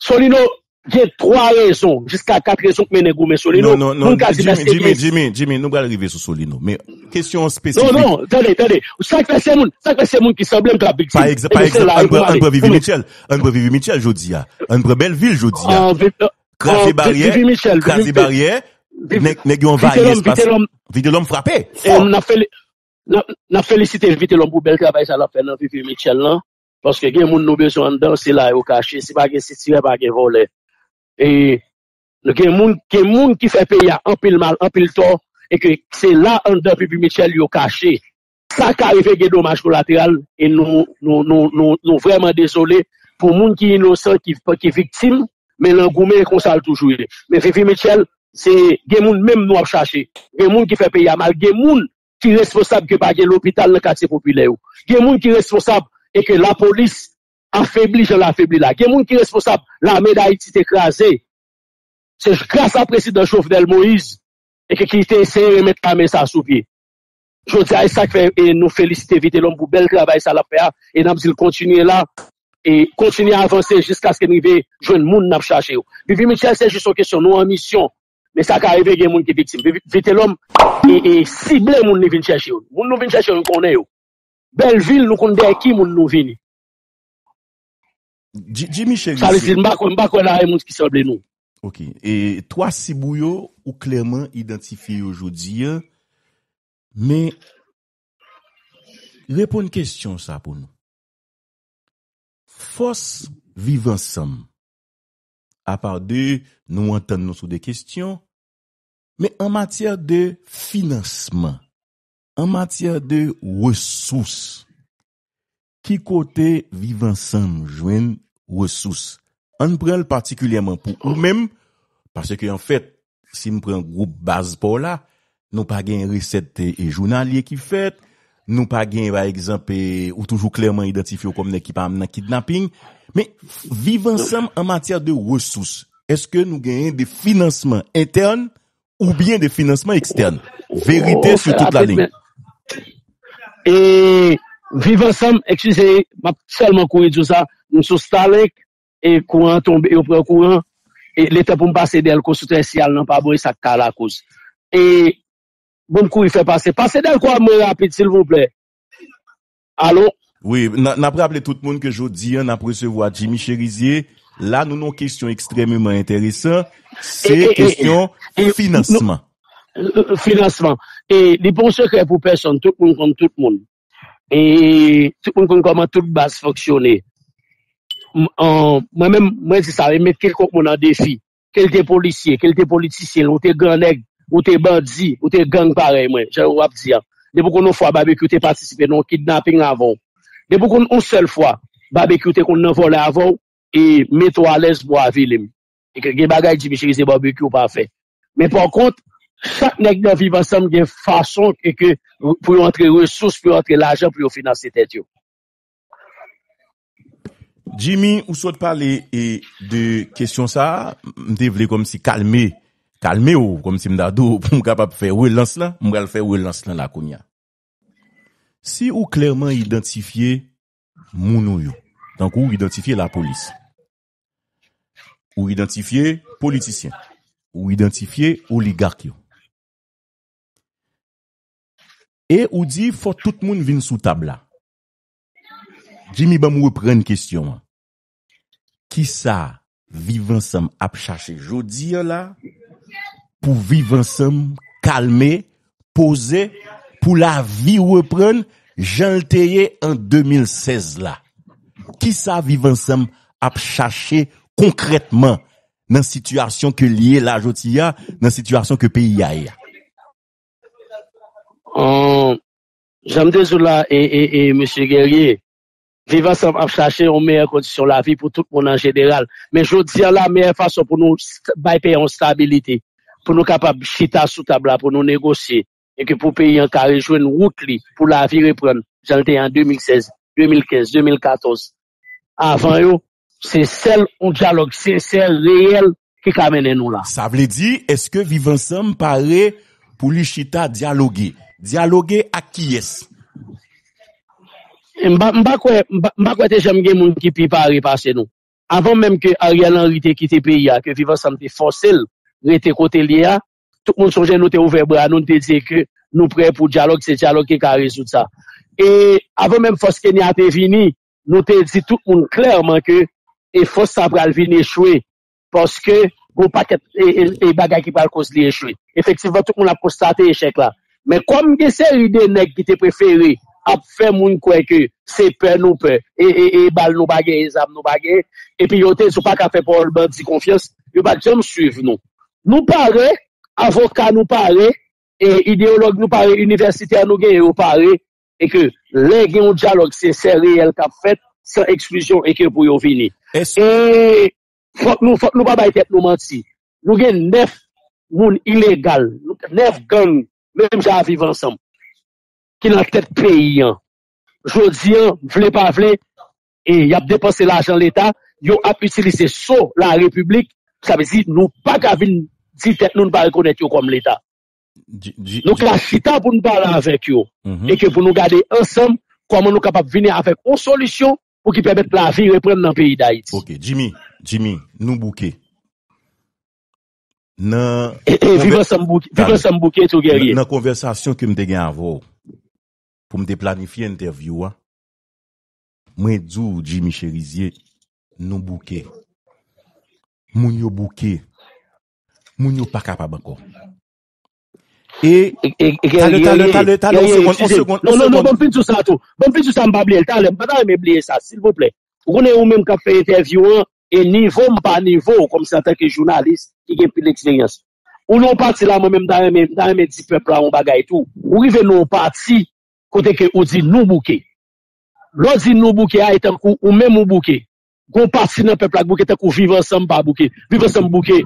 Solino gen twa rezon, jiska kat rezon k mennen goumen Solino. Non, non, non, Jimmy, Jimmy, Jimmy, Jimmy, nou pral rive sou Solino. Men kesyon an espesifik. Non, non, tande, tande. Sa k fè se moun, sa k fè se moun ki sanble m k ap viktim. Pa egzanp, pa egzanp, ann pran, ann pran Vivi Mitchell. Ann pran Vivi Mitchell jodi a. Ann pran Bèlvil jodi a. Kraze baryè, kraze baryè. Nèg, nèg yo anvayi espas. Vitelòm frape. N ap fè li. N ap, n ap felisite Vitelòm pou bèl travay sa l ap fè nan Vivi Mitchell lan. Paske gen moun nou bezwen anndan, se la yo kache. Si pa gen sitirè, pa gen vòlè. E gen moun, gen moun ki fè peyi a anpil mal, anpil tò, e ke se la anndan Vivi Mitchell yo kache. Sa ka rive gen domaj kolateral, e nou, nou, nou, nou, nou vrèman dezole pou moun ki inosan, ki, ki viktim, men nan goumen, e konsa l toujou ye. Men Vivi Mitchell, se gen moun menm nou ap chache. Gen moun ki fè peyi a mal, gen moun ki responsab ke pa gen lopital nan katye popilè yo. Gen moun ki responsab e ke lapolis afebli jan l afebli la. Gen moun ki responsab lame Dayiti te kraze. Se gras a prezidan Jovenel Moïse e ke ki te eseye remèt lame sa sou pye. Jodi a, e sa k fè e nou felisite Vitelòm pou bèl travay sa l ap fè a e n ap di l kontinye la. e kontinye avanse jiskaske n rive jwenn moun n ap chache yo. Vivi Mitchell, se jis yon kesyon, nou an misyon. Men sa ka rive gen moun ki viktim. Vivi- Vitelòm e, e sible moun li vin chèche yo. Moun nou vin chèche yo, nou konnen yo. Bèlvil, nou konn dèyè ki moun nou vini. Jimmy Cherizier. Sa vle di, m pa kwè, m pa kwè la e moun ki sanble nou. Ok. E twa sib ou yo, ou klèman idantifye yo jodi a. Men, reponn kesyon sa pou nou. Fòs Viv Ansanm, apa de nou antann nou sou de kesyon, men an matyè de finansman, an matyè de resous, ki kote Viv Ansanm jwenn resous? Ann pran l patikilyèman pou ou menm, paske anfèt, si m pran gwoup baz pa w la, nou pa gen resèt e, e, jounalye ki fèt, nou pa gen, pa egzanp, e, ou toujou klèman idantifye w kòm nèg ki pa nan kidnaping, men Viv Ansanm an matyè de resous, èske nou genyen de finansman entèn oubyen de finansman ekstèn? Verite sou tout la liy. E Viv Ansanm, eskize, m ap sèlman kouri di w sa, m sou Starlink, e kouran tonbe, yo pran kouran, e letan pou m pase dèyè l konstriktè siyal nan pa bon, e sa k ka lakoz. E bon, m kouri fè pase. Pase dèyè l kouran mwen rapid, silvouplè. Alo? Wi, n ap raple tout moun ke jodi a, n ap resevwa Jimmy Cherizier. La, nou nan yon kesyon ekstrèmeman enteresan. Se kesyon finansman. Finansman. E li pa yon sekrè pou pèsonn, tout moun konn tout moun. E tout moun konn kòman tout baz fonksyone. Mwen menm, mwen di sa, e met kilkonk moun an defi. Ke l te polisye, ke l te politisyen, ou te gran nèg, ou te bandi, ou te gang parèy mwen, jan w ap di a. Depi w konn yon fwa Babekyou te patisipe nan yon kidnaping avè w. Depi w konn yon sèl fwa Babekyou te konn nan vòlè avè w, e mete w alèz pou w avili m. E ke gen bagay Jimmy Cherizier Babekyou pa fè. Men pa kont, chak nèg nan Viv Ansanm gen fason e ke pou yo antre resous, pou yo antre lajan, pou yo finanse tèt yo. Jimmy, ou sot pale e de kesyon sa a, m te vle kòmsi kalme, kalme w, kòmsi m ta di w pou m kapab fè relans lan, m pral fè relans lan la kounye a. Si ou klèman idantifye moun ou yo, tankou ou idantifye lapolis, ou idantifye politisyen, ou idantifye oligak yo, e ou di fò tout moun vin sou tab la. Jimmy, ban m reprann kesyon an. Kisa Viv Ansanm ap chache jodi a la pou Viv Ansanm kalme, poze, pou lavi reprann jan l te ye an de mil sèz la? Kisa Viv Ansanm ap chache konkrètman nan sitiyasyon ke l ye la jodi a, nan sitiyasyon ke peyi a ye a? Jan m te di w la, e, e, e, mesye Guerrier, Viv Ansanm ap chache yon meyè kondisyon lavi pou tout moun an jeneral. Men jodi a la, meyè fason pou nou bay peyi a yon stabilite, pou nou kapab chita sou tab la, pou nou negosye, e ke pou peyi an ka rejwenn wout li, pou lavi reprann, jan l te ye an de mil sèz, de mil kenz, de mil katòz, avan yo, se sèl yon dyalòg sensè, reyèl, ki ka mennen nou la. Sa vle di, èske Viv Ansanm pare pou li chita dyaloge? Dyaloge ak kiyès? M pa, m pa kwè, m pa, m pa kwè te janm gen moun ki pi pare pase nou. Avan menm ke Ariel Henry te kite peyi a, ke Viv Ansanm te fòse l rete kote l ye a, tout moun sonje nou te ouvè bra nou, nou te di ke nou prè pou dyalòg, se dyalòg ki ka rezoud sa. E avan menm fòs Kenya te vini, nou te di tout moun klèman ke e fòs sa pral vin echwe, paske gon pakèt e, e, e bagay ki pral koz li echwe. Efektivman, tout moun ap konstate echèk la. Men kòm gen seri de nèg ki te prefere ap fè moun kwè ke se pè nou pè, e, e, e bal nou pa gen, e zam nou pa gen, epi yo te di w pa ka fè pawòl bandi konfyans, yo pa t janm swiv nou. Nou pare, avoka nou pare, e ideyològ nou pare, inivèsitè nou genyen yo pare, e ke lè gen yon dyalòg sensè, reyèl k ap fèt, san eksklizyon, e ke pou yo vini. E fòk nou, fòk nou pa bay tèt nou manti. Nou gen nèf moun ilegal, nèf gang, menm jan a Viv Ansanm, ki nan tèt peyi an. Jodi an, vle pa vle, e y ap depanse lajan leta, yo ap itilize so larepiblik, sa vle di nou pa ka vin di tèt nou n pa rekonèt yo kòm leta. Nou ka chita pou n pale avèk yo, e ke pou nou gade ansanm kòman nou kapab vini avèk yon solisyon pou ki pèmèt lavi reprann nan peyi Dayiti. Ok, Jimmy, Jimmy, nou bouke. Nan E, e, viv ansanm bouke, viv ansanm bouke tou, Guerrier. Nan konvèsasyon ke m te gen avè w pou m te planifye entèvyou a, mwen di w, Jimmy Cherizier, nou bouke. Moun yo bouke. Moun yo pa kapab ankò. E talè, talè, talè, talè, yon segonn, yon segonn, non, non, non, ban m fin sou sa tou. Ban m fin sou sa, m pa bliye l. Talè, m pa ta renmen bliye sa, silvouplè. Ou konnen, ou menm k ap fè entèvyou an, e nivo m pa nivo w, kòmsi antanke jounalis ki gen pil eksperyans. Ou nan yon pati la, mwen menm, m ta renmen, m ta renmen di pèp la yon bagay tou. Ou rive nan yon pati kote ke ou di nou bouke. Lè w di nou bouke a, e tankou ou menm ou bouke. Gon pati nan pèp la k bouke, tankou Viv Ansanm pa bouke. Viv Ansanm bouke.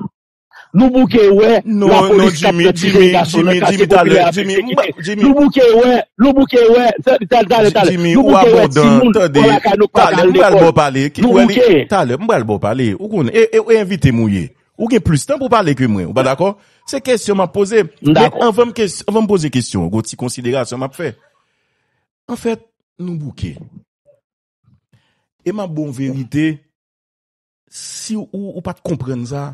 Nou bouke wè lapolis k ap pran ti jenn gason nan katye popilè ap egzekite. Nou bouke wè, nou bouke wè, talè, talè, talè. Nou bouke wè timoun pran lakay nou k pa ka al lekòl. Nou bouke. Talè, m pral ba w pale. Ou konnen, e, e, e envite m ou ye. Ou gen plis tan pou pale ke mwen. Ou pa dakò? Se kesyon m ap poze. Men anvan m kes-, anvan m poze kesyon, gon ti konsiderasyon m ap fè. Anfèt, nou bouke. E m ap ba w verite, si ou, ou pa t konprann sa,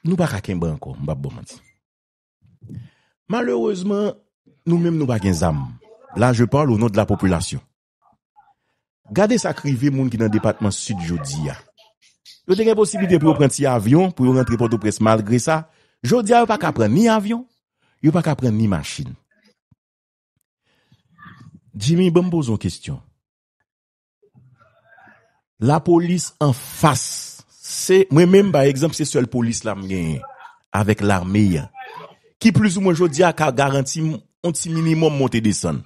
nou pa ka kenbe ankò, m p ap ba w manti. Malerezman, nou menm nou pa gen zam. Là, je parle au nom de la population. Gade sa k rive moun ki nan depatman Sid jodi a. Yo te gen posiblite pou yo pran ti avyon, pou yo rantre Pòtoprens, malgre sa, jodi a yo pa ka pran ni avyon, yo pa ka pran ni machin. Jimmy, ban m poze yon kesyon. Lapolis anfas, se, mwen menm, pa egzanp, se sèl polis la m genyen, avèk lame a, ki plizoumwen jodi a ka garanti m yon ti minimòm monte desann.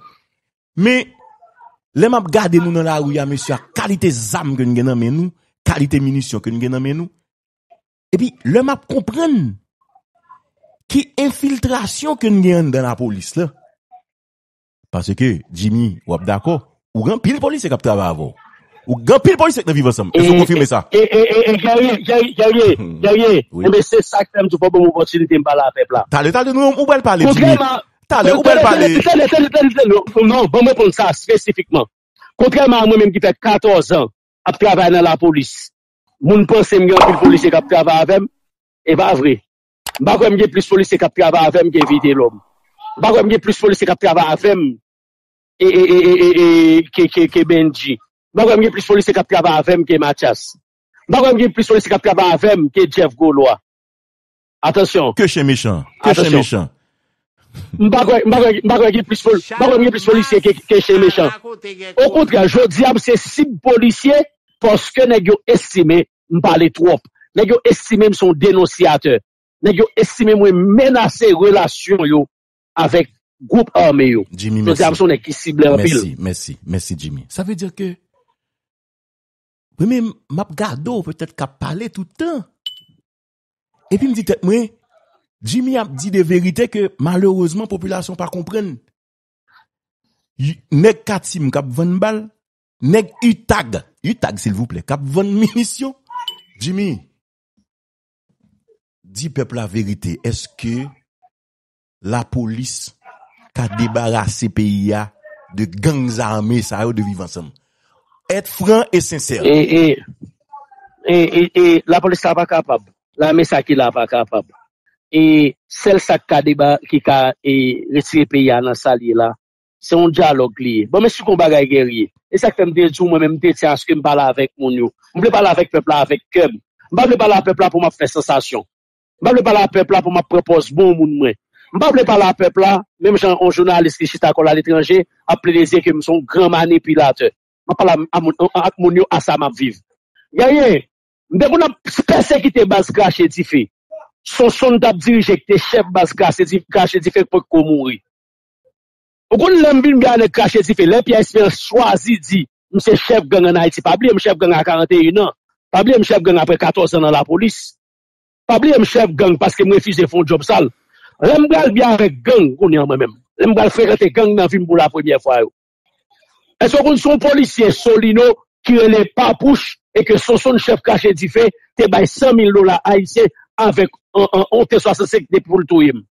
Men, lè m ap gade nou nan lari a, mesye, ak kalite zam ke n gen nan men nou, kalite minisyon ke n gen nan men nou, epi lè m ap konprann ki enfiltrasyon ke n gen anndan lapolis la, paske, Jimmy, w ap dakò, ou gen anpil polisye k ap travay avè w. Ou gen anpil polisye k nan Viv Ansanm. Èske w konfime sa? E, e, e, e, Guerrier, Guerrier, Guerrier, Guerrier. Enben, se sa k fè m tou fò ban m opòtinite m pale a pèp la. Talè, talè, nou, ou pral pale, Jimmy. Talè, ou pral pale. Talè, talè, talè, talè, non, non, ban m reponn sa espesifikman. Kontrèman a mwen menm ki fè katòz an ap travay nan lapolis, moun panse m gen anpil polisye k ap travay avè m, e pa vre. M pa kwè m gen plis polisye k ap travay avè m ke Vitelhomme. M pa kwè m gen plis polisye k ap travay avè m e, e, e, e, e, e, ke, ke, ke Bendji. M pa kwè m gen plis polisye k ap travay avè m ke Mathias. M pa kwè m gen plis polisye k ap travay avè m ke Jeff Golois. Atansyon. Ke chen mechan. Ke chen mechan. M pa kwè, m pa kwè, m pa kwè gen plis pol-, m pa kwè gen plis polisye ke, ke chen mechan. Okontrè, jodi a, m se sib polisye paske nèg yo estime m pale twòp. Nèg yo estime m se yon denonsiyatè. Nèg yo estime mwen menase relasyon yo avèk gwoup ame yo. Jodi a, m se yon nèg ki sible anpil. Mèsi, mèsi, mèsi, Jimmy. Sa vle di ke mwen menm, m ap gade w petèt k ap pale tout tan. Epi m di tèt mwen, Jimmy ap di de verite ke malerezman popilasyon pa konprann. Y-, nèg Katim k ap vann bal, nèg UTAG, UTAG silvouplè, k ap vann minisyon. Jimmy, di pèp la verite, èske lapolis ka debarase peyi a de gang zame sa yo de Viv Ansanm? Être franc et sincère. E, e, e, e, e, lapolis la pa kapab. Lame sa ki la pa kapab. E sèl sa k ka deba-, ki ka, e, retire peyi a nan sa l ye la, se yon dyalòg li ye. Bon, men si kon bagay Guerrier. E sa k fè m te di w, mwen menm, m te di aske m pale avèk moun yo. M vle pale avèk pèp la avèk kè m. M pa vle pale a pèp la pou m ap fè sansasyon. M pa vle pale a pèp la pou m ap pran pòz bon moun mwen. M pa vle pale a pèp la, menm jan yon jounalis ki chita kò l aletranje ap plede di ke m se yon gran manipilatè. M ap pale a, a moun, a, ak moun yo a sa m ap viv. Guerrier, m te konn ap pèsekite baz Krache Dife. Sonson t ap dirije ki te chèf baz Krache Di-, Krache Dife k potko mouri. Ou konn lè m vin byen a nèg Krache Dife, lè Pierre Espérance chwazi di m se chèf gang ann Ayiti, pa bliye m chèf gang a karanteyen an. Pa bliye m chèf gang apre katòz an nan lapolis. Pa bliye m chèf gang paske m refize fè yon djòb sal. Lè m pral byen avèk gang, kounye a mwen menm, lè m pral frekante gang nan vi m pou lapremyè fwa yo. Èske w konn se yon polisye Solino ki rele Papouch e ke Sonson chèf Krache Dife te bay san mil dola ayisyen avèk yon, yon, yon T swasannsenk depi pou l touye m?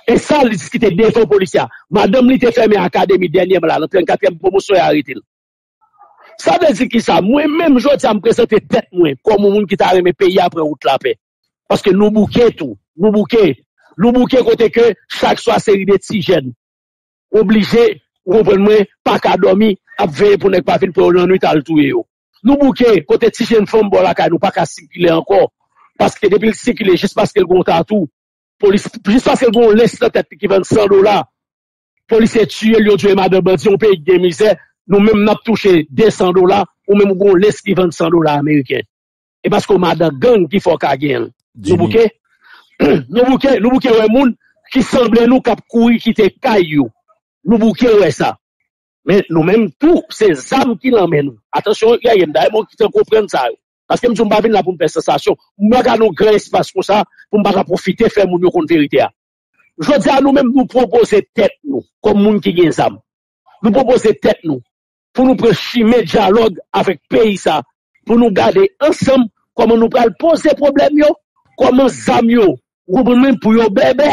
E sa li di ki te devan polisye a. Madanm li te fèmen akademi dènyèman la, nan trannkatriyèm pwomosyon y arete l. Sa vle di ki sa? Mwen menm jodi a m prezante tèt mwen kòm yon moun ki ta renmen peyi a pran wout lapè. Paske nou bouke tou. Nou bouke. Nou bouke kote ke chak swa seri de ti jèn oblije, ou konprann mwen, pa ka dòmi, ap veye pou nèg pa vin pran yo nan nwit al touye yo. Nou bouke kote ti jèn fanm bò lakay nou pa ka sikile ankò. Paske depi l sikile, jis paske l gen yon tatou, polis, jis paske l gen yon lens nan tèt li ki vann san dola, polisye tiye l, yo tiye madan bandi, yon peyi ki gen mizè, nou menm n ap touche de san dola, ou menm ou gen yon lens ki vann san dola ameriken. E paske w madan gang ki fè w ka genyen l. Nou bouke? Nou bouke, nou bouke wè moun ki sanble nou k ap kouri kite kay yo. Nou bouke wè sa. Men nou menm tou, se zam ki nan men nou. Atansyon, Gaye, m dayè mwen ki te konprann sa yo. Paske m di w m pa vin la pou m fè sansasyon. M pa ka nan gran espas konsa pou m pa ka pwofite fè moun yo konn verite a. Jodi a, nou menm, nou pwopoze tèt nou kòm moun ki gen zam. Nou pwopoze tèt nou pou nou pran chimen dyalòg avèk peyi sa, pou nou gade ansanm kòman nou pral poze pwoblèm yo, kòman zam yo, ou konprann mwen, pou yo bèbè,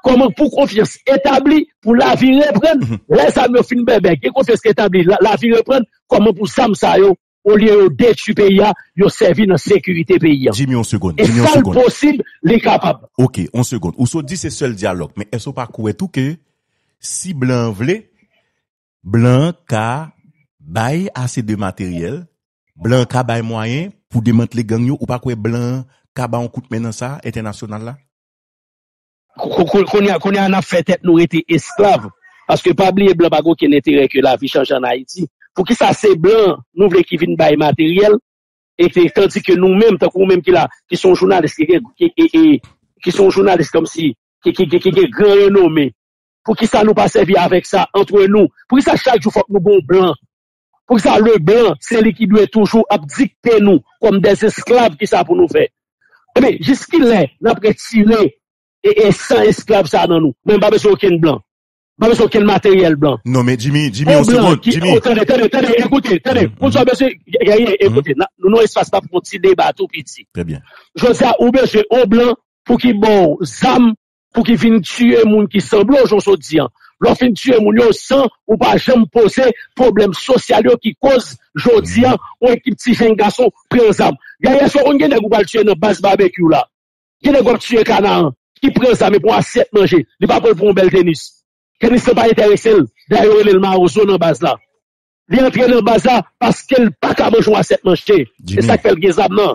kòman pou konfyans etabli, pou lavi reprann. Lè zam yo fin bèbè, gen konfyans ki etabli, la- lavi reprann, kòman pou zam sa yo, olye yo detwi peyi a, yo sèvi nan sekirite peyi a. Jimmy, yon segonn. E Jimmy, yon sa l segonn. Posib, li kapab. Ok, yon segonn. Ou sot di se sèl dyalòg, men èske w pa kwè tou ke si blan an vle, blan an ka bay ase de materyèl, blan an ka bay mwayen pou demantle gang yo, ou pa kwè blan an ka ba yon kout men nan sa, entènasyonal la? Ko- ko- ko- Kounye a, kounye a n ap fè tèt nou rete esklav. Paske pa bliye blan pa gen okenn enterè ke lavi chanje ann Ayiti. Poukisa se blan nou vle ki vin bay materyèl, e ke, tandi ke nou menm, tankou ou menm ki la, ki se yon jounalis, ki gen, ki, e, e, ki se yon jounalis kòmsi, ki, ki, ki, ki gen gran renome, poukisa nou pa sèvi avèk sa antre nou? Poukisa chak jou fòk nou gen yon blan? Poukisa le blan, se li ki dwe toujou ap dikte nou kòm dèz esklav ki sa pou nou fè? Ebyen, jiskilè n ap retire e, e san esklav sa nan nou? Mwen m pa bezwen okenn blan. M pa bezwen okenn materyèl blan. Non, men Jimmy, Jimmy, yon segonn, Jimmy. Tande, tande, tande, ekoute, tande. Pou sa bezwen, ekoute, nou nan espas la pou yon ti deba tou piti. Trè byen. Jodi a, ou bezwen yon blan pou ki ba w zam, pou ki vin tiye moun ki sanble w, jan w sot di an. Lè w fin tiye moun yo san ou pa janm poze pwoblèm sosyal yo ki koz jodi an yon ekip ti jèn gason pran zam. Gaye, èske w konn gen nèg ou pral tiye nan baz babekyou la? Gen nèg w ap tiye Kanaran ki pran zam epi yon asyèt manje, li pa pran l pou yon bèl tenis. Tenis lan pa enterese l. Dayè yo rele l Mawozo nan baz la. Li antre nan baz la paske l pa ka manje yon asyèt manje. E sa k fè l gen zam nan.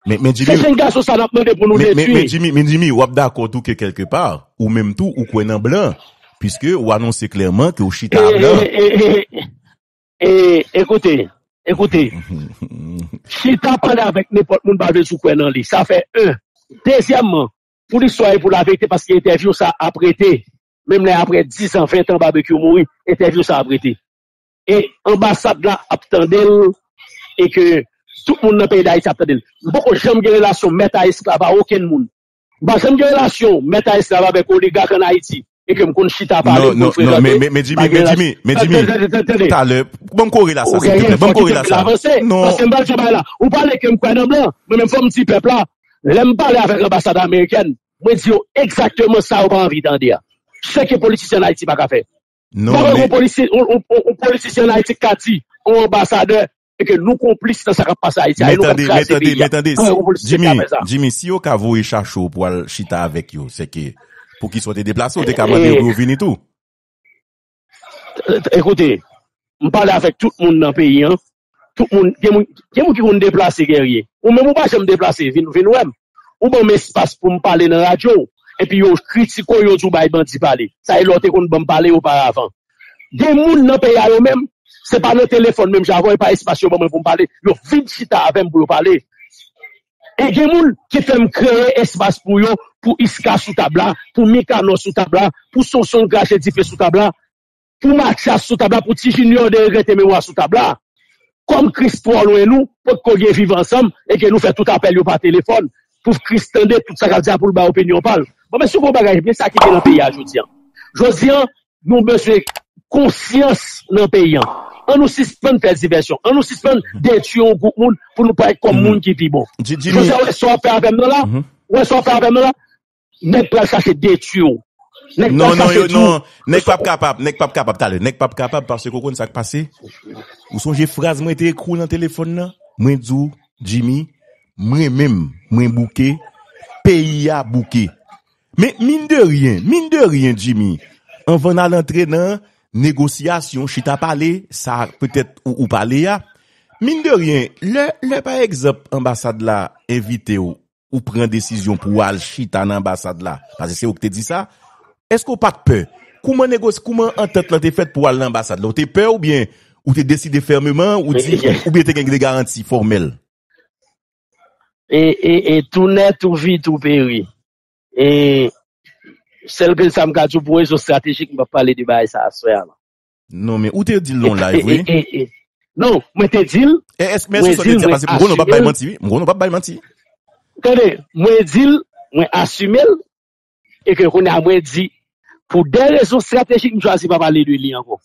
Men, men Jimmy, se jèn gason sa n ap mande pou nou detwi. Men, men Jimmy, men Jimmy, w ap dakò tou ke kèlkepa, ou menm tou, ou kwè nan blan, piske ou anonse klèman ke ou chita a blan. E, e, e, e, e, ekoute, ekoute. Chita pale avèk nenpòt moun pa vle di w kwè nan li. Sa fè en. Dezyèmman, pou listwa e pou laverite, paske entèvyou sa ap rete. Menm lè apre diz an, ven an Babekyou mouri, entèvyou sa ap rete. E anbasad la ap tande l, e ke tout moun nan peyi Dayiti ap tande l. M poko janm gen relasyon mèt a esklav a okenn moun. M pa janm gen relasyon mèt a esklav avèk oligak ann Ayiti, e ke m konn chita pale pou l prezante. Non, non, non, men, men, men Jimmy, men Jimmy, men Jimmy, talè, ban m kore la sa, silteplè, ban m kore la sa. Non. Paske m pral travay la. Ou pale ke m kwè nan blan, mwen menm fò m di pèp la, lè m pale avèk anbasad amerikèn, mwen di yo egzakteman sa yo pa anvi tande a. Se ke politisyen ann Ayiti pa ka fè. Non, men yon politisyen ann Ayiti ka di yon anbasadè e ke nou konplis nan sa k ap pase Ayiti a, e nou k ap kraze peyi a. Men tande, men tande, Jimmy, Jimmy, si yo ka voye chache w pou al chita avèk yo, se ke poukisa w te deplase, w te ka mande yo pou yo vini tou. Ekoute, m pale avèk tout moun nan peyi an. Tout moun, gen moun, gen moun ki konn deplase, Guerrier. Ou menm ou pa janm deplase, vin, vin wè m. Ou ban m espas pou m pale nan radyo, epi yo kritike w, yo di w bay bandi pale. Sa e lè w te konn ban m pale oparavan. Gen moun nan peyi a yo menm, se pa nan telefòn menm jan avè w, e pa espas yo ban mwen pou m pale. Yo vin chita avè m pou yo pale. E gen moun ki fè m kreye espas pou yo, pou Iska sou tab la, pou Mikanò sou tab la, pou Sonson krache dife sou tab la, pou Matyas sou tab la, pou Ti Junior de regrete memwa sou tab la. Kòm Kris twò lwen nou, potko gen viv ansanm, e ke nou fè tout apèl yo pa telefòn, pou Kris tande tout sa k ap di a, pou l bay opinyon pa l. Bon, men si w gon bagay, men sa ki gen nan peyi a jodi an. Jodi an, nou bezwen konsyans nan peyi an. An nou sispann fè divèsyon. An nou sispann detwi yon gwoup moun pou nou parèt kòm moun ki pi bon. Jodi a, w wè sa w ap fè avè m nan la? W wè sa w ap fè avè m nan la? Nèg pral chache detwi w. Nèg non, non, yo, non. Nèg p ap kapab, nèg p ap kapab talè. Nèg p ap kapab paske ou konn sa k pase. Ou sonje fraz mwen te ekri w nan telefòn nan? Mwen di w, Jimmy, mwen menm, mwen bouke, peyi a bouke. Men, mine de rien, mine de rien, Jimmy, anvan n al antre nan negosyasyon, chita pale, sa petèt ou, ou pale a, mine de rien, lè, lè pa egzanp anbasad la envite w, ou pran desizyon pou w al chita nan anbasad la, paske se ou ki te di sa, èske w pa t pè? Kouman negosye, kouman antant lan te fèt pou w al nan anbasad la? Ou te pè oubyen ou te deside fèmeman, ou di, oubyen te gen de garanti fòmèl? E, e, e tou nèt ou vit ou peri. E sèl ke sa m ka di w pou rezon estratejik, m p ap pale de bagay sa aswè a la. Non, men ou te di l nan live, wi. E, e, e, non, mwen te di l. E, èske, men èske sa w te di a pase? M konnen w p ap bay manti, wi. M konnen w p ap bay manti. Tande, mwen di l, mwen asime l, e ke kounye a mwen di, pou de rezon estratejik, m chwazi pa pale de li ankò.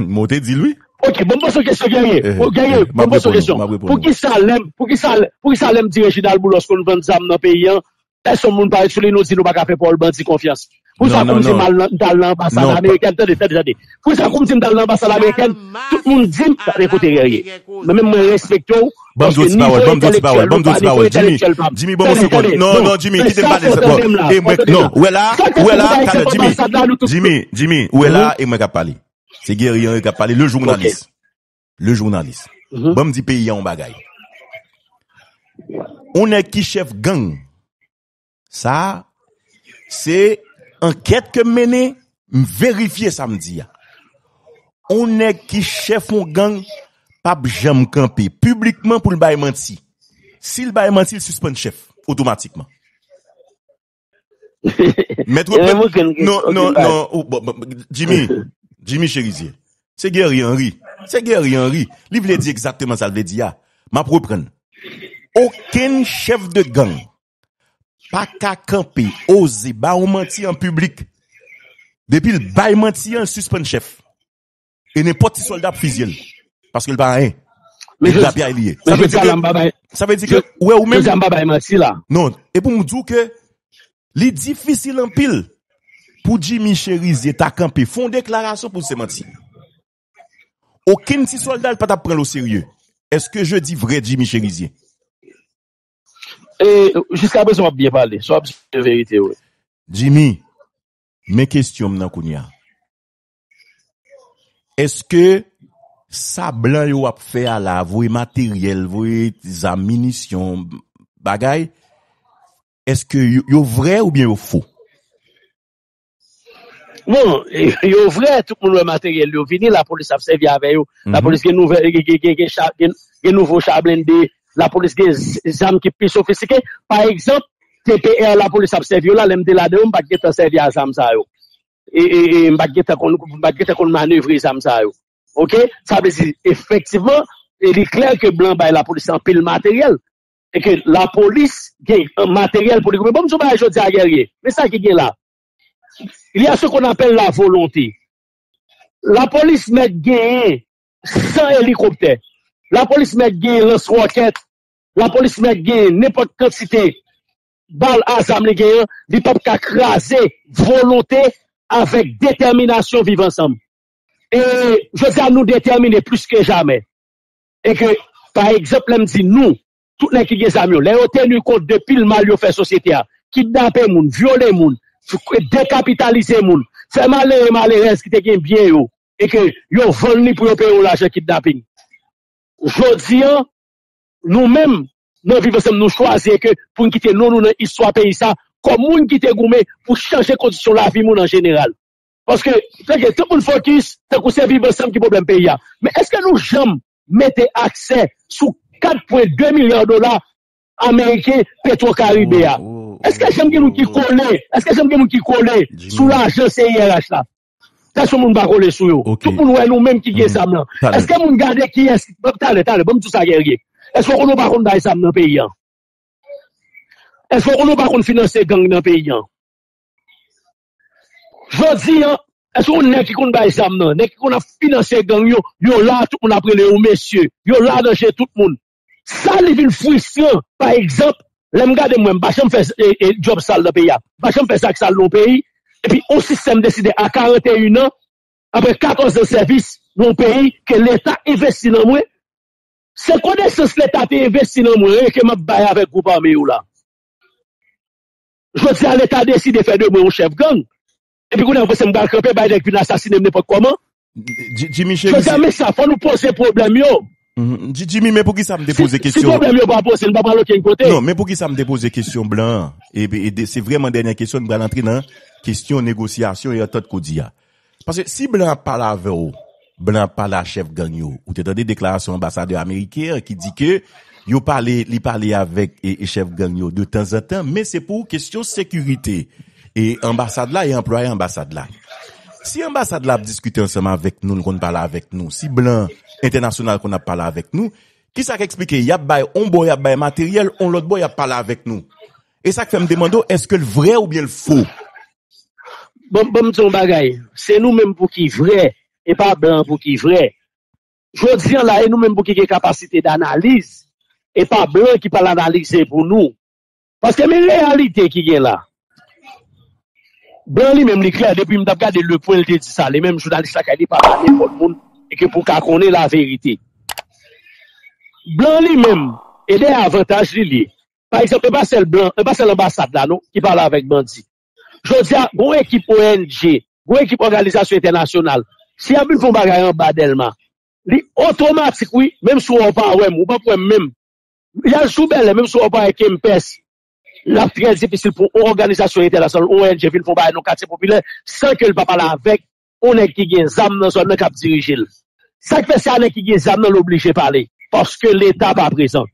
Mwen te di l, wi. Ok, bon, m poze yon kesyon, Guerrier. Eh, oh, Guerrier, eh, m ap reponn ou, m ap reponn ou. Pou ki sa lè m, pou ki sa, pou ki sa lè m di Reginald Boulos konn vann zam nan peyi an, pèsonn moun pa ret sou li, nou di nou pa ka fè Paul Bandi konfyans? Pou sa kou m di m al nan, m t al nan anbasad amerikèn, tande, tande, tande. Pou sa kou m di m t al nan anbasad amerikèn, tout moun di m, tande, koute Guerrier. Men menm mwen respekte w, paske nivo entèlektyèl ou pa nivo entèlektyèl pa m. Jimmy, ban m yon segonn. Non, non, Jimmy, kite m pale sa. E mwen, non, ou wè la, ou wè la, talè, Jimmy, Jimmy, Jimmy, ou wè la, e mwen k ap pale. Se Guerrier Henry k ap pale, le jounalis. Le jounalis. Ban m di peyi a yon bagay. On nèg ki chèf gang, sa, se ankèt ke m mennen, m verifye sa m di a. On nèg ki chèf on gang p ap janm kanpe piblikman pou l bay manti. Si l bay manti, l sispann chèf otomatikman. Mèt reprann. Non, non, non, Jimmy, Jimmy Cherizier. Se Guerrier Henry. Se Guerrier Henry. Li vle di egzakteman sa l vle di a. M ap reprann. Okenn chèf de gang pa ka kanpe, oze, ba yon manti an piblik. Depi l bay manti an, l sispann chèf. E nenpòt ti sòlda ap fizye l. Paske l pa anyen. E grapyay li ye. Sa vle di ke, sa vle di ke, ou wè ou menm. Jodi a m pa bay manti la. Non, e pou m di w ke li difisil anpil pou Jimmy Cherizier ta kanpe, fè yon deklarasyon pou l se manti. Okenn ti sòlda l pa t ap pran l oserye. Èske je di vrè Jimmy Cherizier? E, jiskaprezan w ap byen pale. Sa w ap di se verite, wi. Jimmy, men kesyon m nan kounye a. Èske sa blan yo ap fè a la, voye materyèl, voye zam, minisyon, bagay, èske yo, yo vrè oubyen yo fo? Bon, yo vrè, tout moun wè materyèl yo vini, lapolis ap sèvi avè yo. Lapolis gen nouvèl, gen, gen, gen, gen cha-, gen, gen nouvo cha blende, lapolis gen z-, zam ki pi sofistike. Pa egzanp, T P R lapolis ap sèvi yo la, lè m te ladan yo, m pa t gentan sèvi a zam sa yo. E, e, e, m pa t gentan konn, m pa t gentan konn manevre zam sa yo. Ok? Sa vle di, efektivman, e li klè ke blan bay lapolis anpil materyèl. E ke lapolis gen, e, materyèl pou li goumen. Bon, m di w bagay jodi a, Guerrier. Men sa ki gen la. Il y a ce qu'on appelle la volonté. Lapolis mèt genyen san elikoptè. Lapolis mèt genyen lans wòkèt. Lapolis mèt genyen nenpòt kantite bal a zam li genyen, li p ap ka kraze volonte avèk detèminasyon Viv Ansanm. E jodi a, nou detèmine plis ke jamè. E ke, pa egzanp, lè m di nou, tout nèg ki gen zam yo, lè yo teni kont de pil mal yo fè sosyete a, kidnape moun, vyole moun, dekapitalize moun, fè malere, malerèz ki te gen byen yo, e ke yo vann li pou yo peye yon lajan kidnaping. Jodi a, nou menm, nan Viv Ansanm, nou chwazi e ke pou n kite non nou nan istwa peyi sa, kòm moun ki te goumen pou chanje kondisyon lavi moun an jeneral. Paske, tande, tout moun fokis, tankou se Viv Ansanm ki pwoblèm peyi a. Men èske nou janm mete aksè sou kat pwen de milya dola ameriken Petro Karibe a? Èske janm gen moun ki kole? Èske janm gen moun ki kole sou lajan C I R H la? Pèsonn moun pa kole sou yo. Tout moun wè nou menm ki gen zam nan. Èske moun gade kiyès, talè, talè, ban m di w sa, Guerrier. Èske w konnen w pa konn bay zam nan peyi an? Èske w konnen w pa konn finanse gang nan peyi an? Jodi an, èske yon nèg ki konn bay zam nan, nèg ki konn ap finanse gang yo, yo la, tout moun ap rele yo mesye, yo la nan je tout moun. Sa li vin fristran, pa egzanp, lè m gade mwen, m pa janm fè, e, e, djòb sal nan peyi a, m pa janm fè zak sal nan yon peyi, Epi yon sistèm deside a karant e yon an, apre katòz an sèvis nan yon peyi ke Leta envesti nan mwen, se konesans Leta te envesti nan mwen ke m ap bay avèk gwoup ame yo la. Jodi a, Leta deside fè de mwen yon chèf gang. Epi kounye a, ou panse m pral kanpe bay nèg vin asasine m nenpòt kòman? Jimmy Cherizier. Jodi a, men sa, fò nou poze pwoblèm yo. Jimmy, men poukisa m te poze kesyon? Si pwoblèm yo pa poze, nou pa pral okenn kote. Non, men poukisa m te poze kesyon blan an? E se vrèman dènyè kesyon, nou pral antre nan kesyon negosyasyon e antant k ou di a. Paske si blan ap pale avè w, blan ap pale a chèf gang yo. Ou te tande deklarasyon anbasadè ameriken an ki di ke yo pale, li pale avèk e, e chèf gang yo de tanzantan, men se pou kesyon sekirite e anbasad la e anplwaye anbasad la. Si anbasad la ap diskite ansanm avèk nou, l konn pale avèk nou, si blan entènasyonal konn ap pale avèk nou, kisa k eksplike y ap bay on bò, y ap bay materyèl, on lòt bò, y ap pale avèk nou? E sa k fè m demande w, èske l vrè oubyen l fo? Bon, bon, m di yon bagay. Se nou menm pou ki vrè, e pa blan pou ki vrè. Jodi an la, e nou menm pou ki gen kapasite danaliz, e pa blan ki pral analize pou nou. Paske men reyalite ki gen la. Blan li menm li klè, depi m t ap gade Le Point, l te di sa, li menm jounalis la kay li pa pa nenpòt moun, e ke pou ka konnen laverite. Blan li menm, e de avantaj li li. Pa egzanp, e pa sèl blan, e pa sèl anbasad la non, ki pale avèk bandi. Jodi a, gon ekip O N G, gon ekip òganizasyon entènasyonal, si y ap vin fè yon bagay anba Dèlma, li otomatik wi, menm si w pa wè m, ou p ap wè m menm. Y al sou bèlè, menm si w pa wè Kempès, l ap trè difisil pou yon òganizasyon entènasyonal, yon O N G vin fè yon bagay nan katye popilè, san ke l pa pale avèk yon nèg ki gen zam nan zòn nan k ap dirije l. Sa k fè se a nèg ki gen zam nan l oblije pale, paske Leta pa prezan.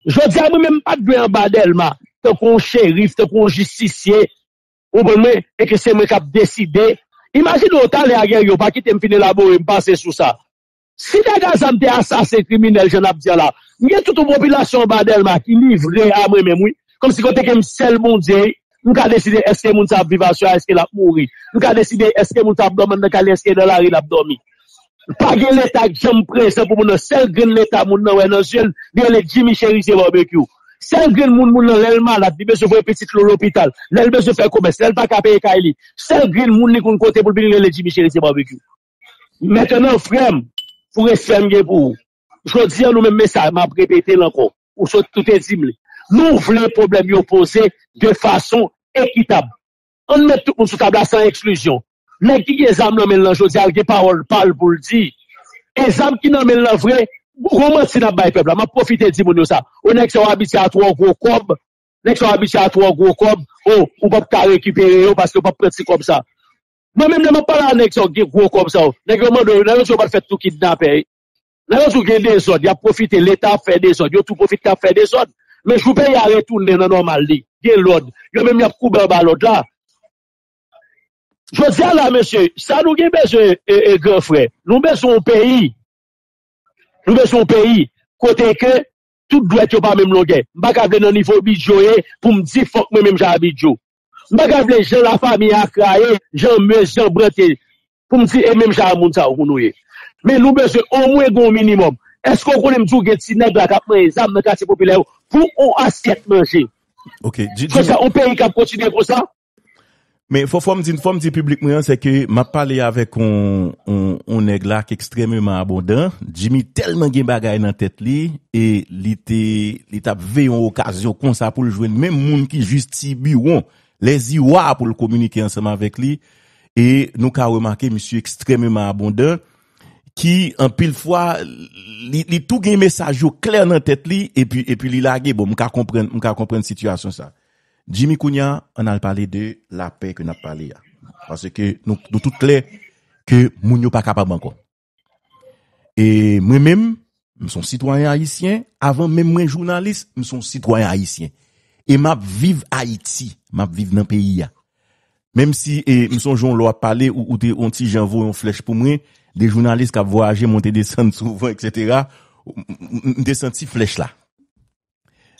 Jodi a, mwen menm, m pa t dwe anba Dèlma, tankou yon cherif, tankou yon jistisye, ou konprann mwen, e ke se mwen k ap deside. Imajine w talè a Guerrier, ou pa kite m fin elabore, m pase sou sa. Si nèg a zam te asasen kriminèl, jan n ap di a la, m gen tout yon popilasyon anba Dèlma ki livre a mwen menm, wi. Kòmsi kote ke m sèl Bondye, wi. M ka deside èske moun sa ap viv aswè a, èske l ap mouri. M ka deside èske moun sa ap dòmi anndan kay li, èske nan lari l ap dòmi. Pa gen Leta k janm prezan pou moun nan. Sèl grenn Leta moun nan wè nan zye l, li rele Jimmy Cherizier Barbecue. Sèl grenn moun, moun nan, lè l malad, li bezwen voye pitit li lopital, lè l bezwen fè komès, lè l pa ka peye kay li, sèl grenn moun li konn kote pou l vin rele Jimmy Cherizier Barbecue. Mentnan, frè m, pou respè m gen pou ou, jodi a, nou menm, men sa, m ap repete l ankò, ou sot, ou te di m li. Nou vle pwoblèm yo poze de fason ekitab. Ann met tout moun sou tab la san eksklizyon. Nèg ki gen zam nan men l lan jodi a, l gen pawòl pa l pou l di. E zam ki nan men l lan vre, gwo manti n ap bay pèp la. M ap pwofite di moun yo sa. O, nèg sa yo abitye a twò gwo kòb. Nèg sa yo abitye a twò gwo kòb. O, ou p ap ka rekipere yo paske yo p ap pran ti kòb sa. Mwen menm, lè m ap pale a nèg sa yo ki gen gwo kòb sa yo, nèg yo mande w, nan yo di yo pa t fèt tou kidnapè. Nan yo di w gen dezòd, y ap pwofite, Leta ap fè dezòd, yo tou pwofite ap fè dezòd. Men jou peyi a retounen nan nòmal li, gen lòd, yo menm y ap koube anba lòd la. Jodi a la, mesye, sa nou gen bezwen, e, e, gran frè, nou bezwen yon peyi. Nou bezwen yon peyi kote ke tout dwèt yo pa menm longè. M pa ka vle nan nivo Bidjo ye pou m di fòk mwen menm jan a Bidjo. M pa ka vle jan lafanmi Akra ye, jan Mez, jan Brant ye, pou m di e menm jan a moun sa yo pou nou ye. Men nou bezwen omwen gen yon minimòm. Èske w konnen m di w gen ti nèg la k ap manyen zam nan katye popilè yo pou yon asyèt manje? Ok, Jimmy. Jodi a, yon peyi k ap kontinye konsa? Men fò, fò m di, fò m di piblik mwen an, se ke m ap pale avèk yon, yon, yon nèg la ki ekstrèmeman abondan. Jimmy tèlman gen bagay nan tèt li, e li te, li t ap veye yon okazyon konsa pou l jwenn menm moun ki jis ti biwon, lèziwa pou l kominike ansanm avèk li. E nou ka remake misye ekstrèmeman abondan, ki anpil fwa, li, li tou gen mesaj yo klè nan tèt li, epi, epi li lage. Bon, m ka konprann, m ka konprann sitiyasyon sa. Jimmy, kounye a, ann al pale de lapè ke n ap pale a. Paske nou, nou tout klè ke moun yo pa kapab ankò. E mwen menm, m se yon sitwayen ayisyen, avan menm mwen jounalis, m se yon sitwayen ayisyen. E m ap viv Ayiti, m ap viv nan peyi a. Menm si, e, m sonje yon lè w ap pale, ou, ou te yon ti jan voye yon flèch pou mwen, de jounalis k ap vwayaje, monte desann souvan, etsetera, m, m, m te santi flèch la.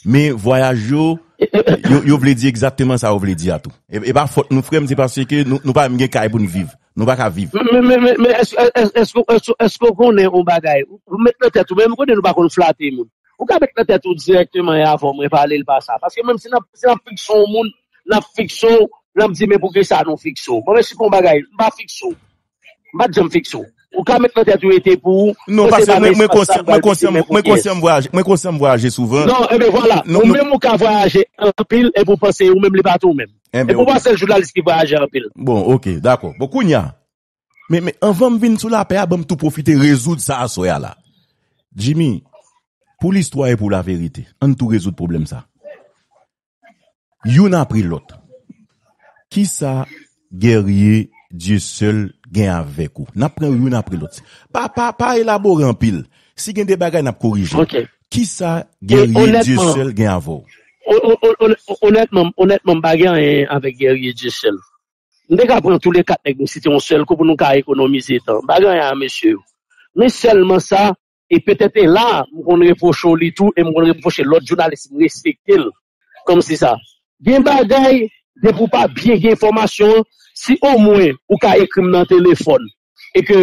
Men vwayaj yo, yo, yo vle di egzakteman sa yo vle di a tou. E, e pa fòt nou, frè m, se paske nou, nou pa menm gen kay pou n viv. Nou pa ka viv. Men, men, men, men, men èske, èske, èske, èske, èske w konnen yon bagay? Ou, ou met nan tèt ou, men m konnen nou pa konn flate moun. Ou ka met nan tèt ou dirèkteman e avan mwen pale l pa sa. Paske menm si n ap, si n ap fikse yon moun, n ap fikse w Lè m di, men poukisa nou fikse w? Bon, men si pou yon bagay, m pa fikse w. M pa t janm fikse w. Ou ka met nan tèt ou ete pou ou, Non, paske mwen, mwen konsyan, mwen konsyan, mwen konsyan m vwayaje, mwen konsyan m vwayaje souvan. Non, enben vwala. Ou menm ou ka vwayaje anpil epi ou panse ou menm li pa tou menm. Epi ou pa sèl jounalis ki vwayaje anpil. Bon, ok, dakò. Bon, kounye a, men, men anvan m vin sou lapè a, ban m tou pwofite rezoud sa aswè a la. Jimmy, pou listwa e pou laverite, ann tou rezoud pwoblèm sa. Youn apre lòt. Kisa Guerrier Dieuseul gen avèk ou? N ap pran youn apre lòt. Pa, pa, pa elabore anpil. Si gen de bagay, n ap korije. Ok. Kisa Guerrier Dieuseul gen avè w? On- on- on- on- Onètman, onètman, m pa gen anyen avèk Guerrier Dieuseul. M te ka pran tou le kat nèg nou site yon sèl kou pou nou ka ekonomize tan. M pa gen anyen a mesye yo. Men sèlman sa, e petèt e la, m konn repwoche w li tou, e m konn repwoche lòt jounalis, m respekte l. Kòmsi sa. Gen bagay, depi w pa byen gen enfòmasyon an, si omwen ou ka ekri m nan telefòn, e ke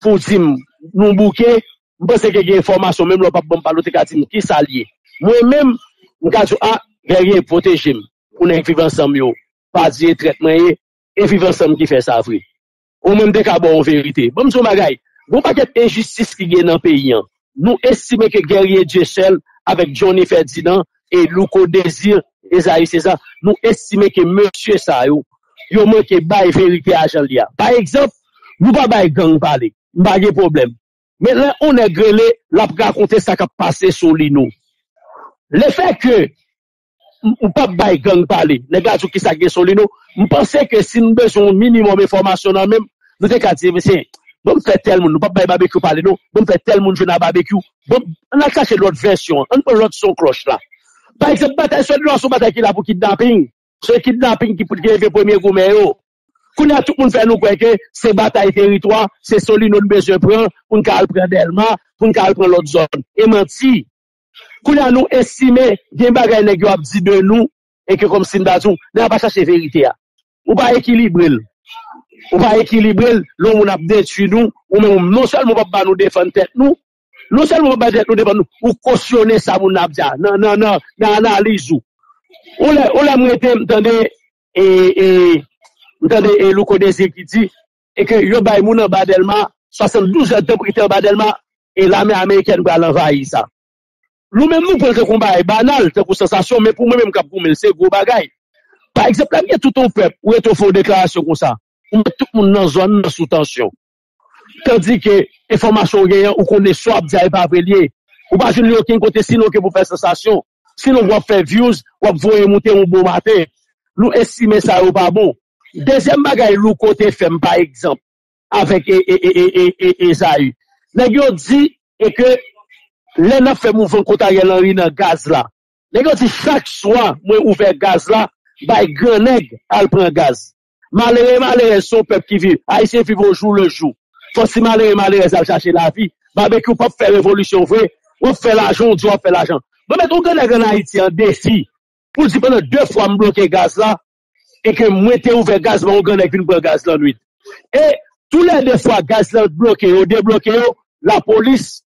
pou w di m nou bouke, m panse ke gen enfòmasyon, menm lè w p ap ban m pale, ou te ka di m kisa l ye. Mwen menm, m ka di w, a, Guerrier, pwoteje m. Pou nèg Viv Ansanm yo pa di e trèt mwen ye, e Viv Ansanm ki fè sa vre. Ou menm te ka ba w yon verite. Ban m di w yon bagay, gon pakèt enjistis ki gen nan peyi an. Nou estime ke Guerrier Dieuseul avèk Johnny Ferdinand e Louko Désir, Esaü César, nou estime ke mesye sa yo, yo manke bay verite a jan l ye a. Pa egzanp, nou pa bay gang pale. M pa gen pwoblèm. Men lè yon nèg rele, l ap rakonte sa k ap pase Solino. Lefètke m- m p ap bay gang pale, nèg la di w kisa k gen Solino, m panse ke si n bezwen yon minimòm enfòmasyon nan men m, nou te ka di, mesye, ban m fè tèl moun, nou p ap bay Babekyou pale non, ban m fè tèl moun jwenn a Babekyou, ban m, ann al chache lòt vèsyon an, ann pran lòt son klòch la. Pa egzanp, batay Solino a se yon batay ki la pou kidnaping. Se kidnaping ki pou ki leve premye goumen yo. Kounye a tout moun fè nou kwè ke se batay teritwa, se Solino n bezwen pran pou n ka al pran Dèlma, pou n ka al pran lòt zòn. E manti. Kounye a nou estime gen bagay nèg yo ap di de nou e ke kòmsi n ta di w, nèg la pa chache verite a. Ou pa ekilibre l. Ou pa ekilibre l, lè yon moun ap detwi nou, ou menm non sèlman w p ap ba nou defann tèt nou, non sèlman w p ap ba tèt nou defann nou, ou kosyone sa moun nan ap di a nan, nan, nan, nan analiz ou. Ou lè, ou lè m rete, m tande, e, e, m tande e Louko Désir ki di, e ke yo bay moun anba Dèlma swasanndouz èdtan pou kite anba Dèlma, e lame amerikèn pral anvayi sa. Nou menm nou pran l tankou yon bagay banal, tankou sansasyon, men pou mwen menm k ap goumen l, se gwo bagay. Pa egzanp, lè m gen tout yon pèp, ou rete w fè yon deklarasyon konsa, ou met tout moun nan zòn nan sou tansyon. Tandike enfòmasyon w genyen an, ou konnen sa w ap di a e pa vre l ye. Ou pa jwenn li okenn kote sinon ke pou fè sansasyon. Sinon w ap fè views, w ap voye moute yon bon maten. Nou estime sa yo pa bon. Dezyèm bagay Louko te fè m pa egzanp avèk e, e, e, e, e, e, Esaü. Nèg yo di e ke lè n ap fè mouvman kont Ariel Henry nan gaz la, nèg yo di chak swa mwen ouvè gaz la, bay gran nèg al pran gaz. Malere, malerèz se yon pèp ki viv. Ayisyen viv au jour le jour. Fò si malere, malerèz al chache lavi, Babekyou p ap fè revolisyon vre. W ap fè lajan, w di w ap fè lajan. Mwen met yon gran nèg ann Ayiti an defi pou l di pandan de fwa m bloke gaz la, e ke mwen te ouvè gaz ban yon gran nèg vin pran gaz lannwit. E toulède fwa gaz la bloke yo, debloke yo, lapolis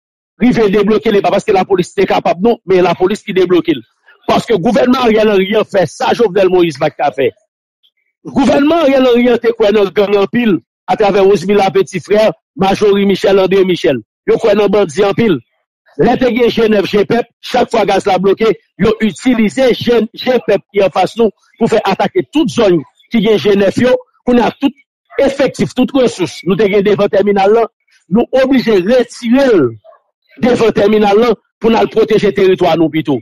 rive debloke li, pa paske lapolis te kapab non, men lapolis ki debloke l. Paske gouvènman Ariel Henry an fè sa Jovenel Moïse pa t ka fè. Gouvènman Ariel Henry an te kwè nan gang anpil, atravè Rosemila Petit Frère, Majorie Michel, André Michel. Yo kwè nan bandi anpil. Lè te gen G nèf, G pèp, chak fwa gaz la bloke, yo itilize G, G pèp ki anfas nou pou fè atake tout zòn ki gen G nèf yo. Kounye a tout efektif, tout resous nou te gen devan tèminal lan, nou oblije retire l devan tèminal lan pou n al pwoteje teritwa nou pito.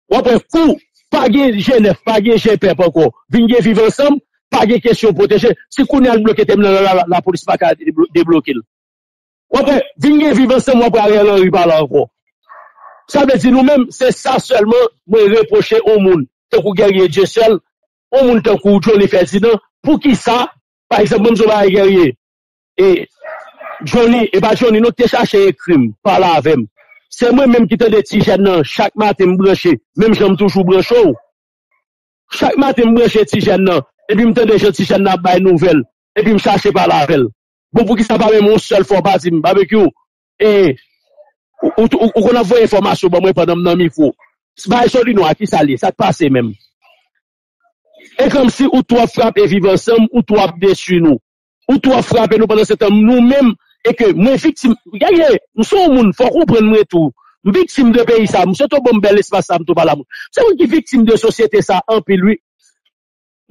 W ap wè kou pa gen G nèf, pa gen G pèp ankò, vin gen Viv Ansanm, pa gen kesyon pwoteje. Si kounye a l bloke tèminal lan, la, la, lapolis pa ka deblo- debloke l. W ap wè, vin gen Viv Ansanm, w ap wè Ariel Henry pa la ankò. Sa vle di nou menm, se sa sèlman mwen repwoche yon moun tankou Guerrier Dieuseul, yon moun tankou Johnny Ferdinand, poukisa, pa egzanp, ban m di w bagay Guerrier, e Johnny, e pa Johnny non ki te chache ekri m, pale avè m. Se mwen menm ki tande ti jèn nan, chak maten m branche, menm jan m toujou branche w. Chak maten m branche ti jèn nan, epi m tande jan ti jèn nan ap bay nouvèl, epi m chache pale avè l. Bon, poukisa pa menm yon sèl fwa w pa di m, Babekyou, e, ou, ou, ou, ou konn ap voye enfòmasyon ban mwen pandan m nan mikwo. Bay Solino a, kisa l ye? Sa k pase menm? E kòmsi ou tou ap frape Viv Ansanm, ou tou ap detwi nou. Ou tou ap frape nou pandan se tan nou menm, e ke mwen viktim, gaye, m se yon moun, fò w konprann mwen tou. M viktim de peyi sa, m swete w ban m bèl espas sa, m tou pale a moun. Se mwen ki viktim de sosyete sa anpil, wi.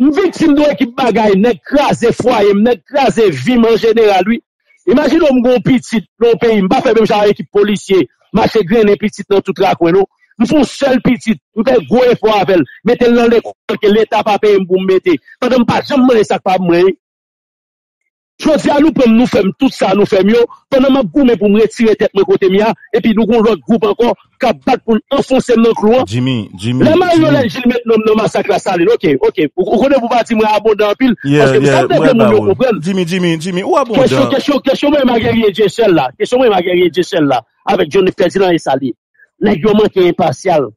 M viktim de yon ekip bagay, nèg kraze fwaye m, nèg kraze vi m an jeneral, wi. Imajine w m gen yon pitit nan yon peyi, m pa fè menm jan ak ekip polisye, mache grennen pitit nan tout rakwen, non. M fè yon sèl pitit, m fè gwo efò avè l, mete l nan lekòl ke Leta pa peye m pou m mete, pandan m pa janm manje sa k pa mwen, wi. Jodi a, nou pran m, nou fè m tout sa nou fè m yo, pandan m ap goumen pou m retire tèt mwen kote m ye a, epi nou gon lòt gwoup ankò k ap bat pou l anfonse m nan klou an. Jimmy, Jimmy, Lè Mario Jimmy. Lèl Jil met non m nan masak Lasalin, oke, oke. Ou, ou konnen pou pa di mwen abondan anpil, Yeah, paske m yeah, sa m te mwen vle moun ba yo ou. Konprann. Jimmy, Jimmy, Jimmy, ou abondan. Kesyon, kesyon, kesyon mwen ak Guerrier Dieuseul la, kesyon mwen ak Guerrier Dieuseul la, avèk Johnny Ferdinand e Sali. Nèg yo manke enpasyal.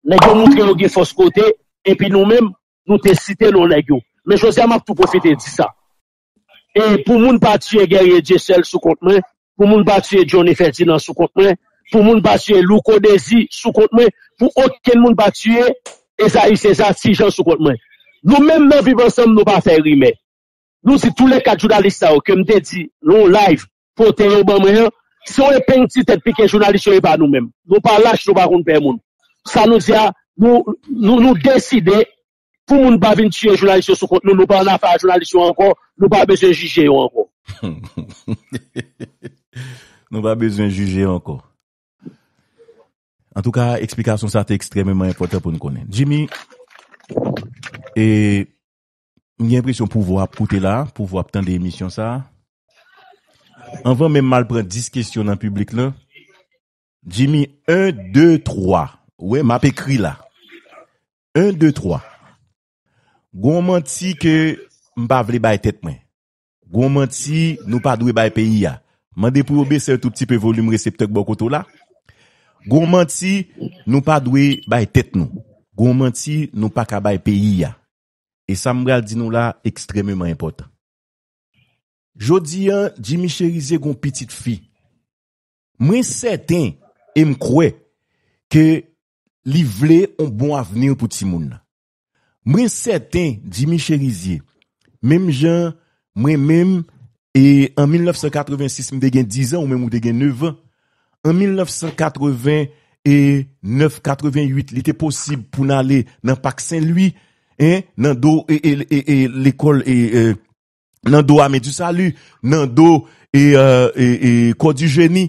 Nèg yo montre yo gen fòs kote, epi nou menm, nou te site non nèg yo. Men jodi a, m ap tou pwofite di sa. E pou moun pa tiye Guerrier Dieuseul sou kont mwen, pou moun pa tiye Johnny Ferdinand sou kont mwen, pou moun pa tiye Louko Dezi sou kont mwen, pou okenn moun pa tiye Ezayi Seza, Ti Jan sou kont mwen. Nou menm nan Viv Ansanm, nou pa fè rimè. Nou di tou lè kat jounalis sa yo ke m te di nan yon live, pote yo ban mwen an, se yon epeng ti tèt pike jounalis yo, e pa nou menm. Nou pa lach, nou pa konn pè moun. Sa nou di a, nou, nou, nou deside pou moun pa vin tiye jounalis yo sou kont nou, nou pa annafè a jounalis yo ankò, nou pa bezwen jije yo ankò. Nou pa bezwen jije yo ankò. Antouka, eksplikasyon sa te ekstrèmeman enpòtan pou n konnen. Jimmy, e, m gen enpresyon pouvwa ap koute la, pouvwa ap tande emisyon sa. Anvan menm m al pran dis kesyon nan piblik lan, Jimmy, en, de, twa. Wi, m ap ekri la. En, de, twa. Gon manti ke m pa vle bay tèt mwen. Gon manti nou pa dwe bay peyi a. Mande pou yo bese yon tou pti pe volim reseptè k bò kote w la. Gon manti nou pa dwe bay tèt nou. Gon manti nou pa ka bay peyi a. E sa m pral di nou la ekstrèmeman enpòtan. Jodi a, Jimmy Chérizier gon pitit fi. Mwen sèten e m kwè ke li vle yon bon avni pou timoun nan. Mwen sèten Jimmy Chérizier, menm jan mwen menm, e an mil nèf san katrevensis m te gen diz an, ou menm ou te gen nèf an. An mil nèf san katrevenn nèf, katrevenn uit, li te posib pou n ale nan Pak Sen Lwi, en, nan do e, e, e, e, lekòl e, e, nan do Ame di Sali, nan do e, e, e, e, Kò di Jeni.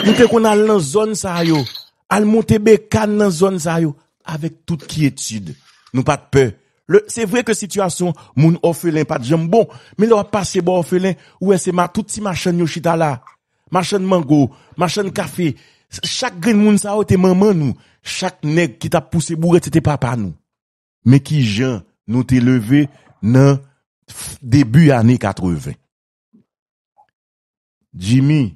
Nou te konn al nan zòn sa yo, al monte bekàn nan zòn sa yo, avèk tout kyetid. Nou pa t pè. Le, se vre ke sitiyasyon moun òfelen pa t janm bon, men lè w ap pase bò òfelen, ou wè se ma, tout ti machann yo chita la. Machann mango, machann kafe, chak grenn moun sa yo te manman nou, chak nèg ki t ap pouse bourèt se te papa nou. Men kijan nou te leve nan debi ane katreven. Jimmy,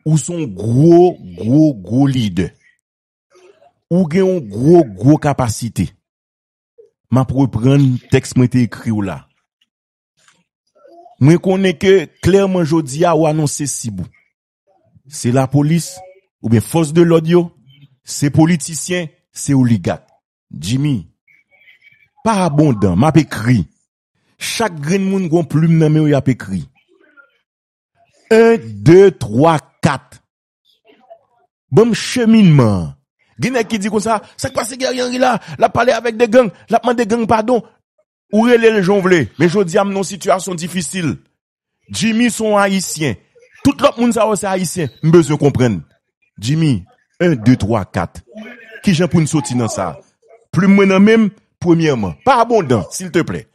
ou se yon gwo, gwo, gwo lidè. Ou gen yon gwo, gwo kapasite. M ap reprann tèks mwen te ekri w la. Mwen konnen ke klèman jodi a ou anonse sib ou. Se lapolis, oubyen fòs de lòd yo, se politisyen, se oligak. Jimmy, pa abondan, m ap ekri. Chak grenn moun gon plim nan men yo, y ap ekri. En, de, twa, kat. Ban m cheminman an. Gen nèg ki di konsa, sa k pase Guerrier Henry la, l ap pale avèk de gang, l ap mande gang padon. Ou rele l jan w vle, men jodi a m nan yon sitiyasyon difisil. Jimmy se yon Ayisyen. Tout lòt moun sa yo se Ayisyen. M bezwen konprann. Jimmy, en, de, twa, kat. Kijan pou n soti nan sa? Plim mwen nan men m, premyèman. Pa abondan, silteplè.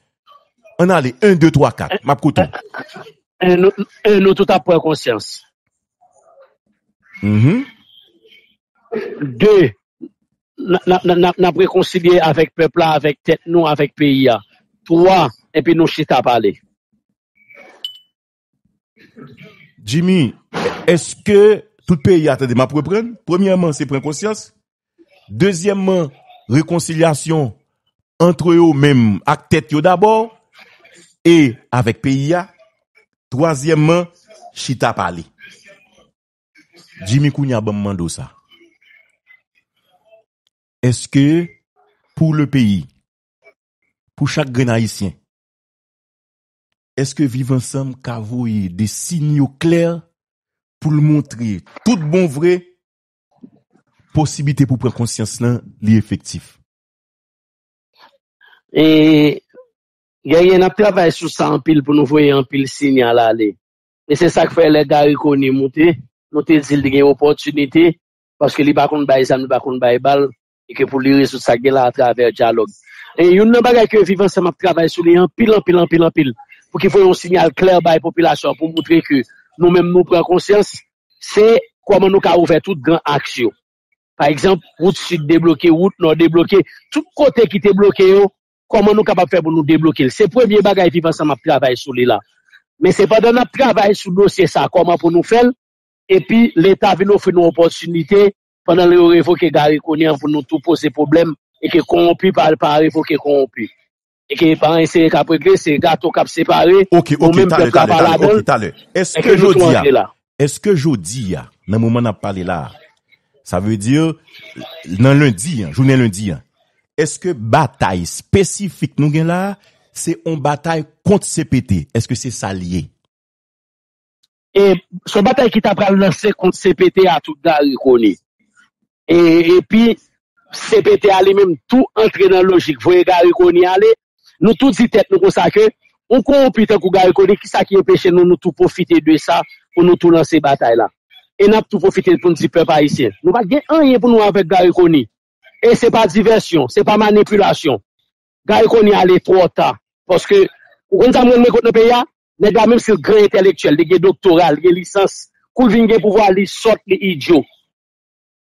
Ann ale, en, de, twa, kat. M ap koute w. En, nou, en, nou tout ap pran konsyans. Mhm. De, n ap, n ap, n ap, n ap rekonsilye avèk pèp la, avèk tèt nou, avèk peyi a. Twa, epi nou chita pale. Jimmy, èske tout peyi a, tande, m ap reprann? Premyèman, se pran konsyans. Dezyèmman, rekonsilyasyon antre yo menm ak tèt yo dabò e avèk peyi a. Twazyèmman, chita pale. Jimmy, kounye a ban m mande w sa. Èske pour le pays, pou chak grenn Ayisyen. Èske Viv Ansanm ka voye de siy klè pou l montre tout bon vre posiblite pou pran konsyans lan li efektif? E Guerrier, n ap travay sou sa anpil pou nou voye anpil siyal ale. E se sa k fè lè Garry Conille moute, nou te di l gen opòtinite, paske li pa konn bay zam, li pa konn bay bal, e ke pou li rezoud sa k gen la atravè dyalòg. E youn nan bagay ke Viv Ansanm ap travay sou li anpil, anpil, anpil, anpil, pou ki voye yon siyal klè bay popilasyon an pou montre ke nou menm nou pran konsyans, se kòman nou ka ouvè tout gran aks yo. Pa egzanp, wout sid debloke, wout nò debloke, tout kote ki te bloke yo, kòman nou kapab fè pou nou debloke l? Se premye bagay Viv Ansanm ap travay sou li la. Men se pandan n ap travay sou dosye sa, kòman pou nou fè l, epi Leta vin ofri nou opòtinite pandan yo revoke Garry Conille an pou nou tou poze pwoblèm e ke kowonpi pa, pa revoke kowonpi. E ke pa anyen serye k ap regle, se gato k ap separe, Ok, nou ok, menm talè, pèp la talè, pa talè, ladan ok, l, talè. Èske e ke nou tou jodi a, antre la. Èske jodi a, nan moman n ap pale la a, sa vle di, nan lendi an, jounen lendi an, èske batay espesifik nou gen la a, se yon batay kont C P T? Èske se sa l ye? E se yon batay ki ta pral lanse kont C P T a tout Garry Conille. E, epi, C P T a li menm tou antre nan lojik voye Garry Conille ale. Nou tou di tèt nou konsa ke yon kowonpi tankou Garry Conille, kisa ki anpeche nou, nou tou pwofite de sa pou nou tou lanse batay la? E n ap tou pwofite pou n di pèp ayisyen, nou pa t gen anyen pou nou avèk Garry Conille. E se pa divèsyon, se pa manipilasyon. Garry Conille ale twò ta. Paske, ou konn sa m renmen kot nan peyi a? Nèg la, menm si l gran entèlektyèl, li gen doktora, li gen lisans, kou l vin gen pouvwa, li sòt, li idyo.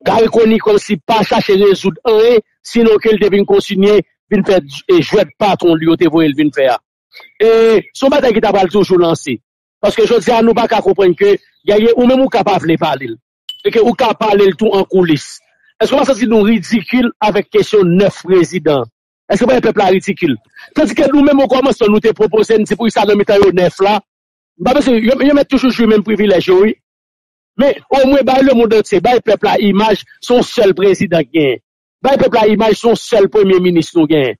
Garry Conille kòmsi pa chache rezoud anyen, sinon ke l te vin kontinye, vin fè e, jwèt patwon li yo te voye l vin fè a. E se yon batay ki ta pral toujou lanse. Paske jodi a, nou pa ka konprann ke Guerrier, ou menm ou ka pa vle pale l. E ke ou ka pale l tou an koulis. Èske w pa santi nou ridikil avèk kesyon nèf prezidan? Èske w pa wè pèp la ridikil? Tandike nou menm okòmansman nou te pwopoze n di poukisa nan mitan yo nèf la, m pa panse yo, yo mèt toujou jwi menm privilèj yo wi. Men omwen bay lemonn antye, bay pèp la imaj se yon sèl prezidan k genyen. Bay pèp la imaj se yon sèl premye minis nou genyen.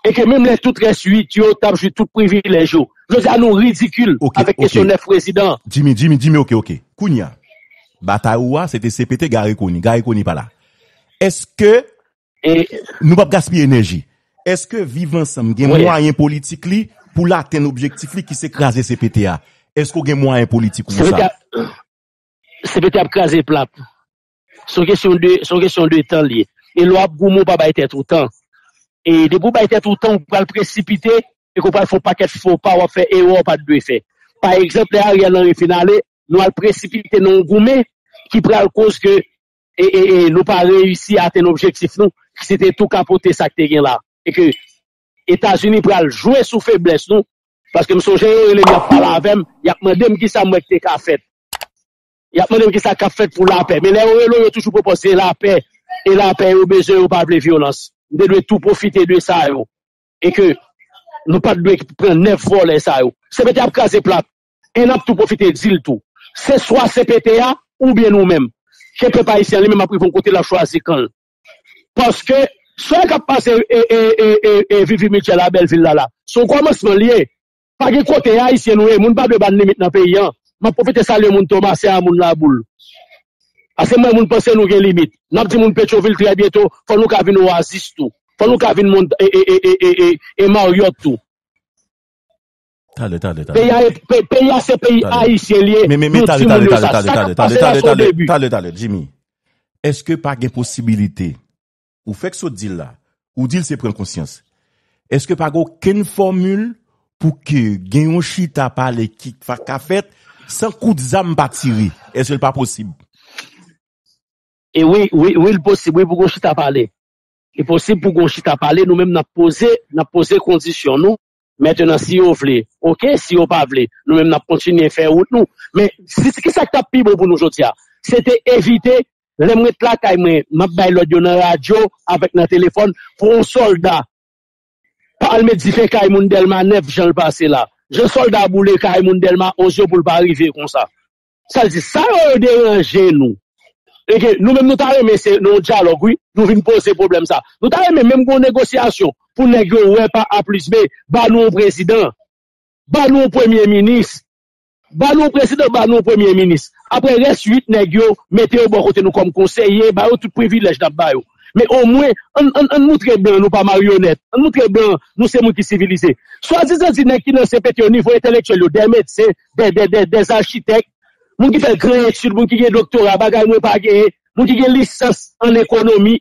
E ke menm lè tout rès uit yo t ap jwi tout privilèj yo. Jodi a nou ridikil Ok, avèk ok. kesyon nèf prezidan. Jimmy, Jimmy, Jimmy, ok, ok. Kounye a, batay ou a, se te C P T Garry Conille. Garry Conille pa la. Èske E nou p ap gaspiye enèji. Èske Viv Ansanm gen Wi. mwayen politik li pou l atenn objektif li ki se kraze C P T a? Èske w gen mwayen politik ou pou sa? C P T a, C P T a ap kraze plat. Se yon kesyon de, se yon kesyon de tan li ye. E lè w ap goumen, ou pa bay tèt ou tan. E depi w bay tèt ou tan, ou pral presipite, e ke w pral fè yon pakèt fo pa, w ap fè erè w pa t dwe fè. Pa egzanp, lè Ariel Henry fin ale, nou al presipite nan yon goumen ki pral koz ke e, e, e nou pa reyisi atenn objektif nou, ki se te tou kapote sa k te gen la. E ke Etazini pral jwe sou feblès nou, paske m sonje yo rele m, y ap pale avè m, y ap mande m kisa m wè k te ka fèt. Y ap mande m kisa k ap fèt pou lapè. Men lè yo rele w, yo toujou pwopoze lapè. E lapè yo bezwen, yo pa vle vyolans. M te dwe tou pwofite de sa yo. E ke nou pa t dwe pran nèf vòlè sa yo. C P T ap kraze plat. E n ap tou pwofite di l tou. Se swa C P T a oubyen nou menm. Ke pèp ayisyen an li menm ap rive yon kote l ap chwazi kan l. Paske sa k ap pase e, e, e, e, e Vivi Mitchell a Bèlvil la la, se yon kòmansman l ye. Pa gen kote ayisyen nou ye, moun pa dwe ba n limit nan peyi an. M ap pwofite salye moun Tomasen a moun Laboul. Paske m wè moun panse nou gen limit. N ap di moun Petyonvil trè byento, fò nou ka vin Oasis tou. Fò nou ka vin moun e, e, e, e, e, e, e Marriott tou. Talè, talè, talè. Peyi a, e- pe- peyi a se peyi Talè. ayisyen li ye. Men, men, men, Nou talè, timoun talè, yo talè, sa. talè, Sa k talè, ap talè, pase la talè, se yon talè, debi. talè, talè, Jimmy. Èske pa gen posibilite? Ou fèk sot di l la. Ou di l se pran konsyans. Èske pa gen okenn fòmil pou ke gen yon chita pale ki fa- ka fèt san kout zam pa tire? Èske l pa posib? E wi, wi, wi, l posib, wi, pou gon chita pale. Li posib pou gon chita pale, nou menm n ap poze, n ap poze kondisyon nou. Mentenan, si yo vle, oke, si yo pa vle, nou menm n ap kontinye fè wout nou. Men, si, kisa k t ap pi bon pou nou jodi a? Se te evite, lè m ret lakay mwen, m ap bay lòd yo nan radyo avèk nan telefòn, pou yon sòlda pa al met dife kay moun Dèlma nèf jan l pase la. Jan sòlda boule kay moun Dèlma onz yo pou l pa rive konsa. Sa vle di, sa yo, yo deranje nou. E ke nou menm nou ta renmen se nan yon dyalòg, wi, nou vin poze pwoblèm sa. Nou ta renmen menm gon negosyasyon. pou nèg yo wè pa A plis B, ba nou yon prezidan, ba nou yon premye minis, ba nou yon prezidan, ba nou yon premye minis. Apre rès uit nèg yo, mete yo bò kote nou kòm konseye, ba yo tout privilèj n ap ba yo. Men omwen, ann, ann, ann moutre blan nou pa maryonèt. Ann moutre blan nou se moun ki sivilize. Swadizan di nèg ki nan C P T yo, nivo entèlektyèl yo, dè medsen, dè, dè, dè, dè achitèk, moun ki fè gran etid, moun ki gen doktora, bagay mwen pa genyen, moun ki gen lisans an ekonomi.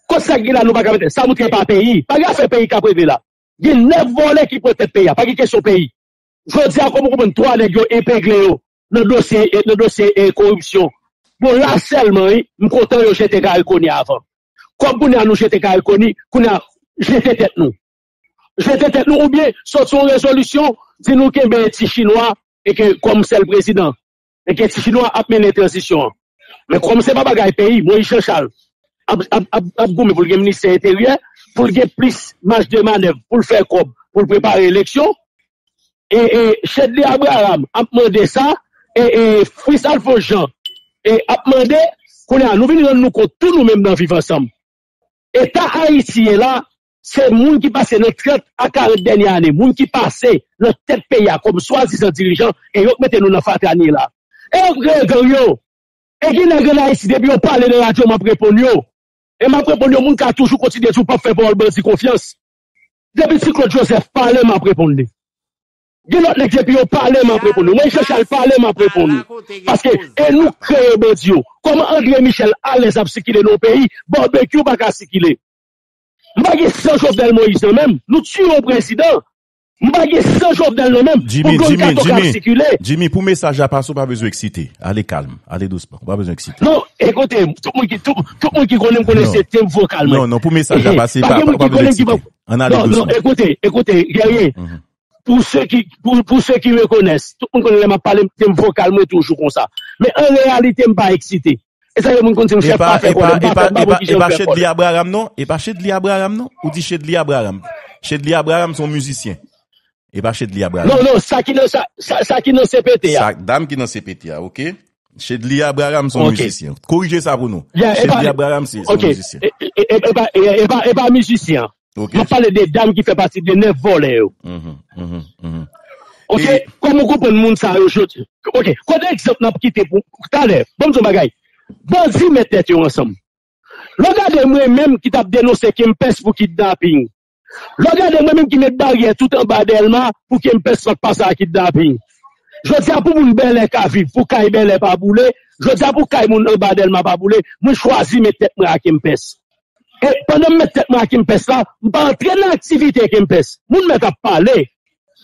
Kot sa ki la nou pa ka mete? Sa moutre pa peyi. Pa gen afè peyi k ap regle la. Gen nèf vòlè ki pran tèt peyi a. Pa gen kesyon peyi. Jodi a, kòm ou konprann, twa nèg yo epegle yo nan dosye, nan dosye e, koripsyon. Bon, la sèlman, wi, m kontan yo jete Garry Conille avan. Kòm kounye a nou jete Garry Conille, kounye a jete tèt nou. Jete tèt nou oubyen sòti yon rezolisyon, di nou kenbe ti chinwa e ke kòm sèl prezidan. E ke ti chinwa ap mennen tranzisyon an. Men kòm se pa bagay peyi, Moyiz Janchal ap, ap, ap, ap goumen pou l gen ministè enteryè, pou l gen plis maj de manèv, pou l fè kòb, pou l prepare eleksyon. E, e Chedly Abraham ap mande sa, e, e Fritz Alphonse Jean e ap mande, kounye a, nou vin rann nou kont tou nou menm nan Viv Ansanm. Eta Ayiti ye la, se moun ki pase nan trant a karant dènye ane, moun ki pase nan tèt peyi a kòm swadizan dirijan, e yo k mete nou nan fatra n ye la. E yo k reye gang yo. E gen nèg ann Ayiti, depi yo pale nan radyo, m ap reponn yo. E m ap reponn yo, moun ka toujou kontinye di w p ap fè pawòl bandi konfyans. Depi Ti Claude Joseph pale, m ap reponn li. Gen lòt nèg depi yo pale, m ap reponn yo. Mwen, Jean Charles pale, m ap reponn yo. Paske e nou k kreye bandi yo. Kòman André Michel alèz ap sikile nan yon peyi, Barbecue pa ka sikile? M pa gen san Jovenel Moïse nan men m. Nou tiye yon prezidan. M pa gen san Jovenel nan men m. Pou gang kato k ap sikile. Jimmy, pou mesaj la pase, ou pa bezwen eksite. Ale kalm, ale dousman. Ou pa bezwen eksite. Non, ekoute, tout moun ki, tout, tout moun ki konnen m konnen se tenb vokal mwen. Non, non, pou mesaj la pase, pa, pa, pa bezwen eksite. Ann ale dousman. Non, non, ekoute, ekoute, Guerrier. Pou se ki, pou, pou se ki rekonèt, tout moun konnen lè m ap pale, tenb vokal mwen toujou konsa. Men an reyalite, m pa eksite. E sa yo moun konn di m chèf pa fè kòlè, m pa fè, m pa konn kijan m fè kòlè. E pa Chedly Abraham non? E pa Chedly Abraham non? Ou di Chedly Abraham. Chedly Abraham se yon mizisyen. E pa Chedly Abraham. Non, non, sa ki nan, sa, sa, sa ki nan C P T a. Sa, dam ki nan C P T a, ok? Chedly Abraham se yon mizisyen. Korije sa pou nou. Chedly Abraham se, se yon mizisyen. E, e, e, e pa, e, e pa, e pa mizisyen an. M ap pale de dam ki fè pati de nèf vòlè yo. Ok, kòman w konprann moun sa yo jodi? Ok, kote egzanp n ap kite pou talè? Ban m di w bagay. Bandi met tèt yo ansanm. Lè w gade mwen menm ki t ap denonse Kempès pou kidnaping. Lè w gade mwen menm ki met baryè tout anba Dèlma pou Kempès pa t pase a kidnaping. Jodi a pou moun Bèlè ka viv, pou kay Bèlè pa boule, jodi a pou kay moun anba Dèlma pa boule, mwen chwazi met tèt mwen a Kempès. E pandan m met tèt mwen a Kempès la, m pa antre nan aktivite Kempès. Moun mèt ap pale.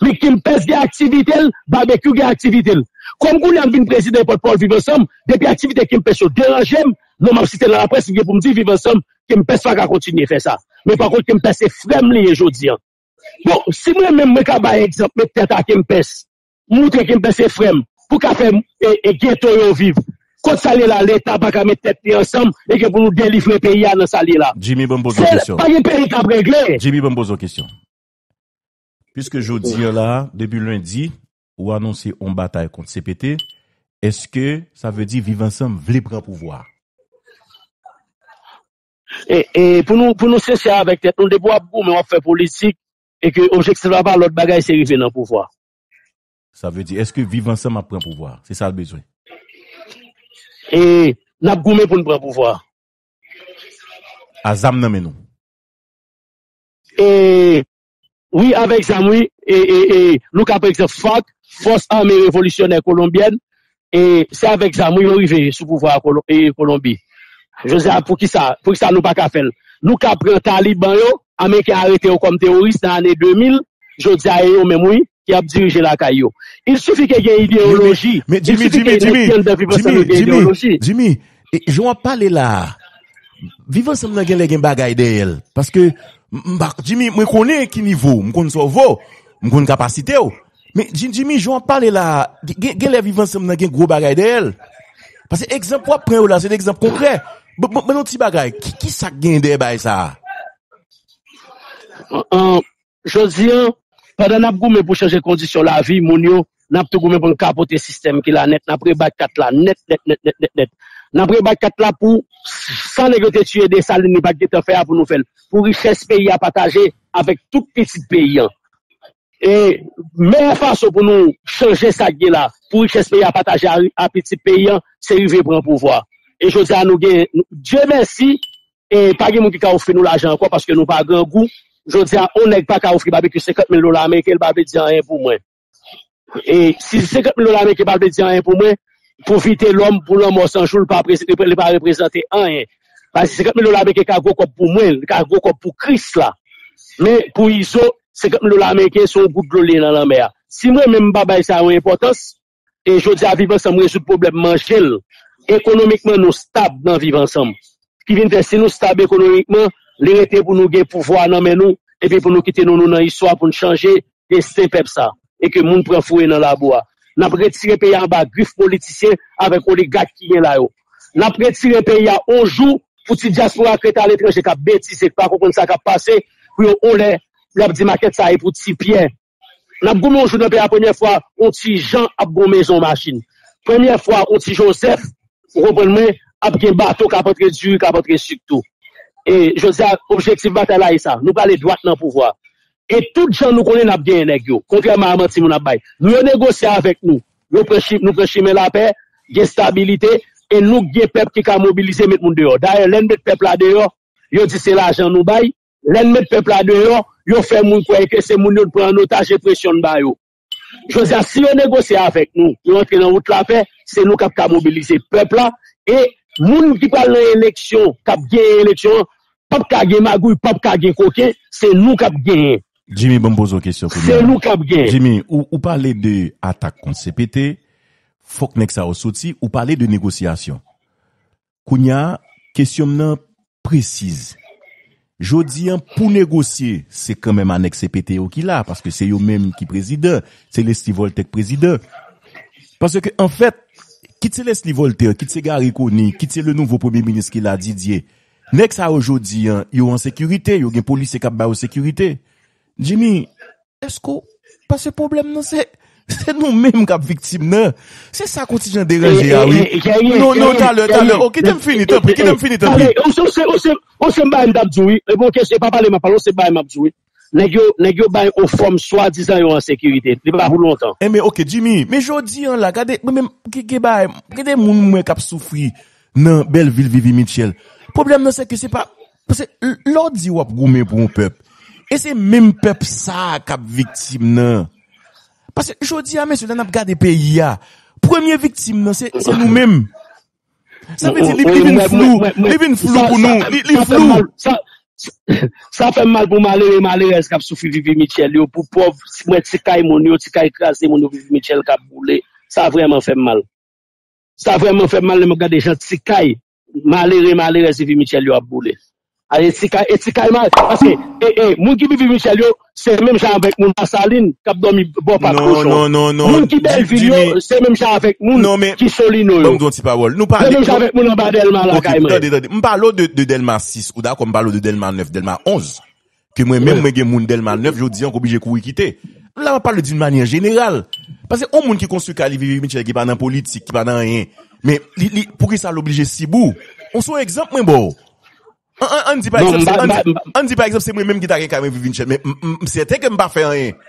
Men Kempès gen aktivite l, Babekyou gen aktivite l. Kòm kounye a m vin prezidan e pòtpawòl Viv Ansanm, depi aktivite Kempès yo deranje m, non m ap site nan laprès, m gen pou m di Viv Ansanm, Kempès pa ka kontinye fè sa. Men pa kont Kempès se frè m li ye jodi a. Bon, si mwen menm mwen ka bay egzanp, met tèt a Kempès, moutre Kempès se frè m, pou ka fè e, e geto yo viv. Kot sa l ye la, Leta pa ka met tèt li ansanm e ke pou nou delivre peyi a nan sa l ye la. Jimmy, ban m poze w kesyon. Pa gen peyi k ap regle. Jimmy, ban m poze w kesyon. Piske jodi a la, depi lendi, ou anonse yon batay kont C P T, èske sa vle di Viv Ansanm vle pran pouvwa a? E, e pou nou, pou nou sensè avèk tèt nou, depi w ap goumen, w ap fè politik, e ke objektif la pa lòt bagay, se rive nan pouvwa. Sa vle di, èske Viv Ansanm ap pran pouvwa a? Se sa l bezwen. E n ap goumen pou n pran pouvwa a. A zam nan men nou. E wi, avèk zam, wi. E, e, e nou ka pran egzanp FARC, Fòs Ame Revolisyonè Kolonbyèn, e se avèk zam, wi, yo rive sou pouvwa a Kolon-, e, Kolonbi. Jodi a, poukisa, poukisa nou pa ka fè l? Nou ka pran Taliban yo, Ameriken arete yo kòm teworis nan ane de mil, jodi a, e yo menm, wi, ki ap dirije lakay yo. Il suffit ke gen ideyoloji. Men, men, Jimmy, Jimmy, Jimmy, Jimmy, Jimmy, Jimmy, e, jan w ap pale la a, Viv Ansanm nan genlè gen bagay dèyè l. Paske, m, m pa, Jimmy, mwen konnen ki nivo w, m konn sa w vo, m konn kapasite w. Men, Jim-, Jimmy, jan w ap pale la a, gen, genlè Viv Ansanm nan gen gwo bagay dèyè l. Paske egzanp w ap pran yo la, se de egzanp konkrè. Ban, ban, ban nou ti bagay, ki, ki sa k gen dèyè bagay sa a? An, an, Jodi a, pandan n ap goumen pou chanje kondisyon lavi moun yo, n ap tou goumen pou n kapote sistèm ki la nèt, n ap rebat kat la nèt, nèt, nèt, nèt, nèt, nèt. N ap rebat kat la pou sa nèg yo te tiye Desalin, li pa t gentan fè a pou nou fè l. Pou richès peyi a pataje, avèk tout pitit peyi an. E meyè fason pou nou chanje sa k gen la, pou richès peyi a pataje a, a pitit peyi an, se rive pran pouvwa. E jodi a nou gen, Dye mèsi, e pa gen moun ki ka ofri nou lajan ankò paske nou pa grangou. Jodi a, yon nèg pa ka ofri Babekyou senkant mil dola ameriken, li pa vle di anyen pou mwen. E si senkant mil dola ameriken pa vle di anyen pou mwen, pou Vitelòm, pou Lanmò San Jou, li pa, li pa reprezante anyen. Paske senkant mil dola ameriken ka gwo kòb pou mwen, li ka gwo kòb pou Kris la. Men pou Izo, senkant mil dola ameriken se yon gout dlo li ye nan lanmè a. Si mwen menm m pa bay sa yon enpòtans, e jodi a Viv Ansanm rezoud pwoblèm manje l, ekonomikman nou stab nan Viv Ansanm. Ki vin fè si nou stab ekonomikman, li rete pou nou gen pouvwa nan men nou, epi pou nou kite nou, nou nan istwa pou n chanje desten pèp sa, e ke moun pran foure nan labou a. N ap retire peyi a anba grif politisyen avèk oligak ki gen la yo. N ap retire peyi a yon jou pou ti dyaspora k ret aletranje k ap betize, k pa konprann sa k ap pase, pou yo yon lè, y ap di makèt sa e pou Ti Pyè. N ap goumen yon jou nan peyi a, premyè fwa yon ti Jan ap gon mezon machin. Premyè fwa yon ti Jozèf, ou konprann mwen, ap gen bato k ap antre diri, k ap antre sik tou. E jodi a, objektif batay la e sa. Nou prale dwat nan pouvwa. E tout jan nou konnen n ap genyen nèg yo, kontrèman a manti moun ap bay. Nou yo negosye avèk nou. Yo pran chi-, nou pran chimen lapè, gen estabilite, e nou gen pèp ki ka mobilize, met moun deyò. Dayè, lè n met pèp la deyò, yo di se lajan nou bay. Lè n met pèp la deyò, yo fè moun kwè ke se moun yo n pran an otaj e presyon n ba yo. Jodi a, si yo negosye avèk nou, yo antre nan wout lapè, se nou k ap ka mobilize pèp la. E moun ki pral nan eleksyon, k ap genyen eleksyon an, p ap ka gen magouy, p ap ka gen koken, se nou k ap genyen. Jimmy, ban m poze w kesyon kounye a. Se nou k ap genyen. Jimmy, ou, ou pale de atak kont C P T, fòk nèg sa yo soti, ou pale de negosyasyon. Kounye a, kesyon m nan presiz. Jodi a, pou negosye, se kanmenm anèk C P T yo ki la, paske se yo menm ki prezidan, se Leslie Voltaire k prezidan. Paske, anfèt, kit se Leslie Voltaire, kit se Garry Conille, kit se le nouvo premye minis ki la, Didier, nèg sa yo jodi a, yo an sekirite, yo gen polisye k ap ba yo sekirite. Jimmy, èske w, paske pwoblèm nan se, se nou menm k ap viktim nan. Se sa k yon ti jan deranje a, wi. Non, non, talè, talè. Oh, kite m fini, tanpri, kite m fini, tanpri. Ou se, ou se, ou se, ou se bagay m t ap di w, wi. E bon, kesyon, e pa pale m ap pale, ou se bagay m ap di w, wi. Nèg yo, nèg yo bay yon fòm swadizan yo an sekirite. Li pa pou lontan. Enben, oke, Jimmy, men jodi a la, gade, mwen menm, gen, gen bagay, gen de moun mwen k ap soufri nan Bèlvil, Vivi Mitchell. Pwoblèm nan, se ke se pa, paske l-, lè w di w ap goumen pou yon pèp, e se menm pèp sa a k ap viktim nan. Paske jodi a, mesye, lè n ap gade peyi a, premye viktim nan, se, se nou menm. Sa vle di, li, li vin flou, li vin flou pou nou, li, li flou. Sa, sa fè m mal pou malere, malerèz k ap soufri Vivi Mitchell yo, pou pòv, mwen, ti kay moun yo, ti kay kraze moun yo, Vivi Mitchell k ap boule. Sa vrèman fè m mal. Sa vrèman fè m mal lè m ap gade jan ti kay malere, malerèz Vivi Mitchell yo ap boule. A, e ti kay, e ti kay mal, paske, e, e, moun ki Vivi Mitchell yo, se menm jan avèk moun Lasalin k ap dòmi bò Pak Kochon. Non, non, non, non. Moun ki Bèlvil yo, se menm jan avèk moun ki Solino yo. Ban m di yon ti pawòl. Nou pale, se menm jan avèk moun anba Dèlma lakay mwen. Tande, tande. M pale w de, de Dèlma sis, ou dakò, m pale w de Dèlma nèf, Dèlma onz. Ke mwen menm, mwen gen moun Dèlma nèf, jodi a, m oblije kouri kite. La, m ap pale d'une manière générale. Paske yon moun ki konstwi kay li, Vivi Mitchell, ki pa nan politik, ki pa nan anyen, men li, li, poukisa l oblije sib ou? On se yon egzanp mwen ba w. An, an, ann di pa egzanp, se, ann di, ann di pa egzanp, se mwen menm ki ta gen kay mwen, Vivi Mitchell, men m, m, m sèten ke m pa fè anyen.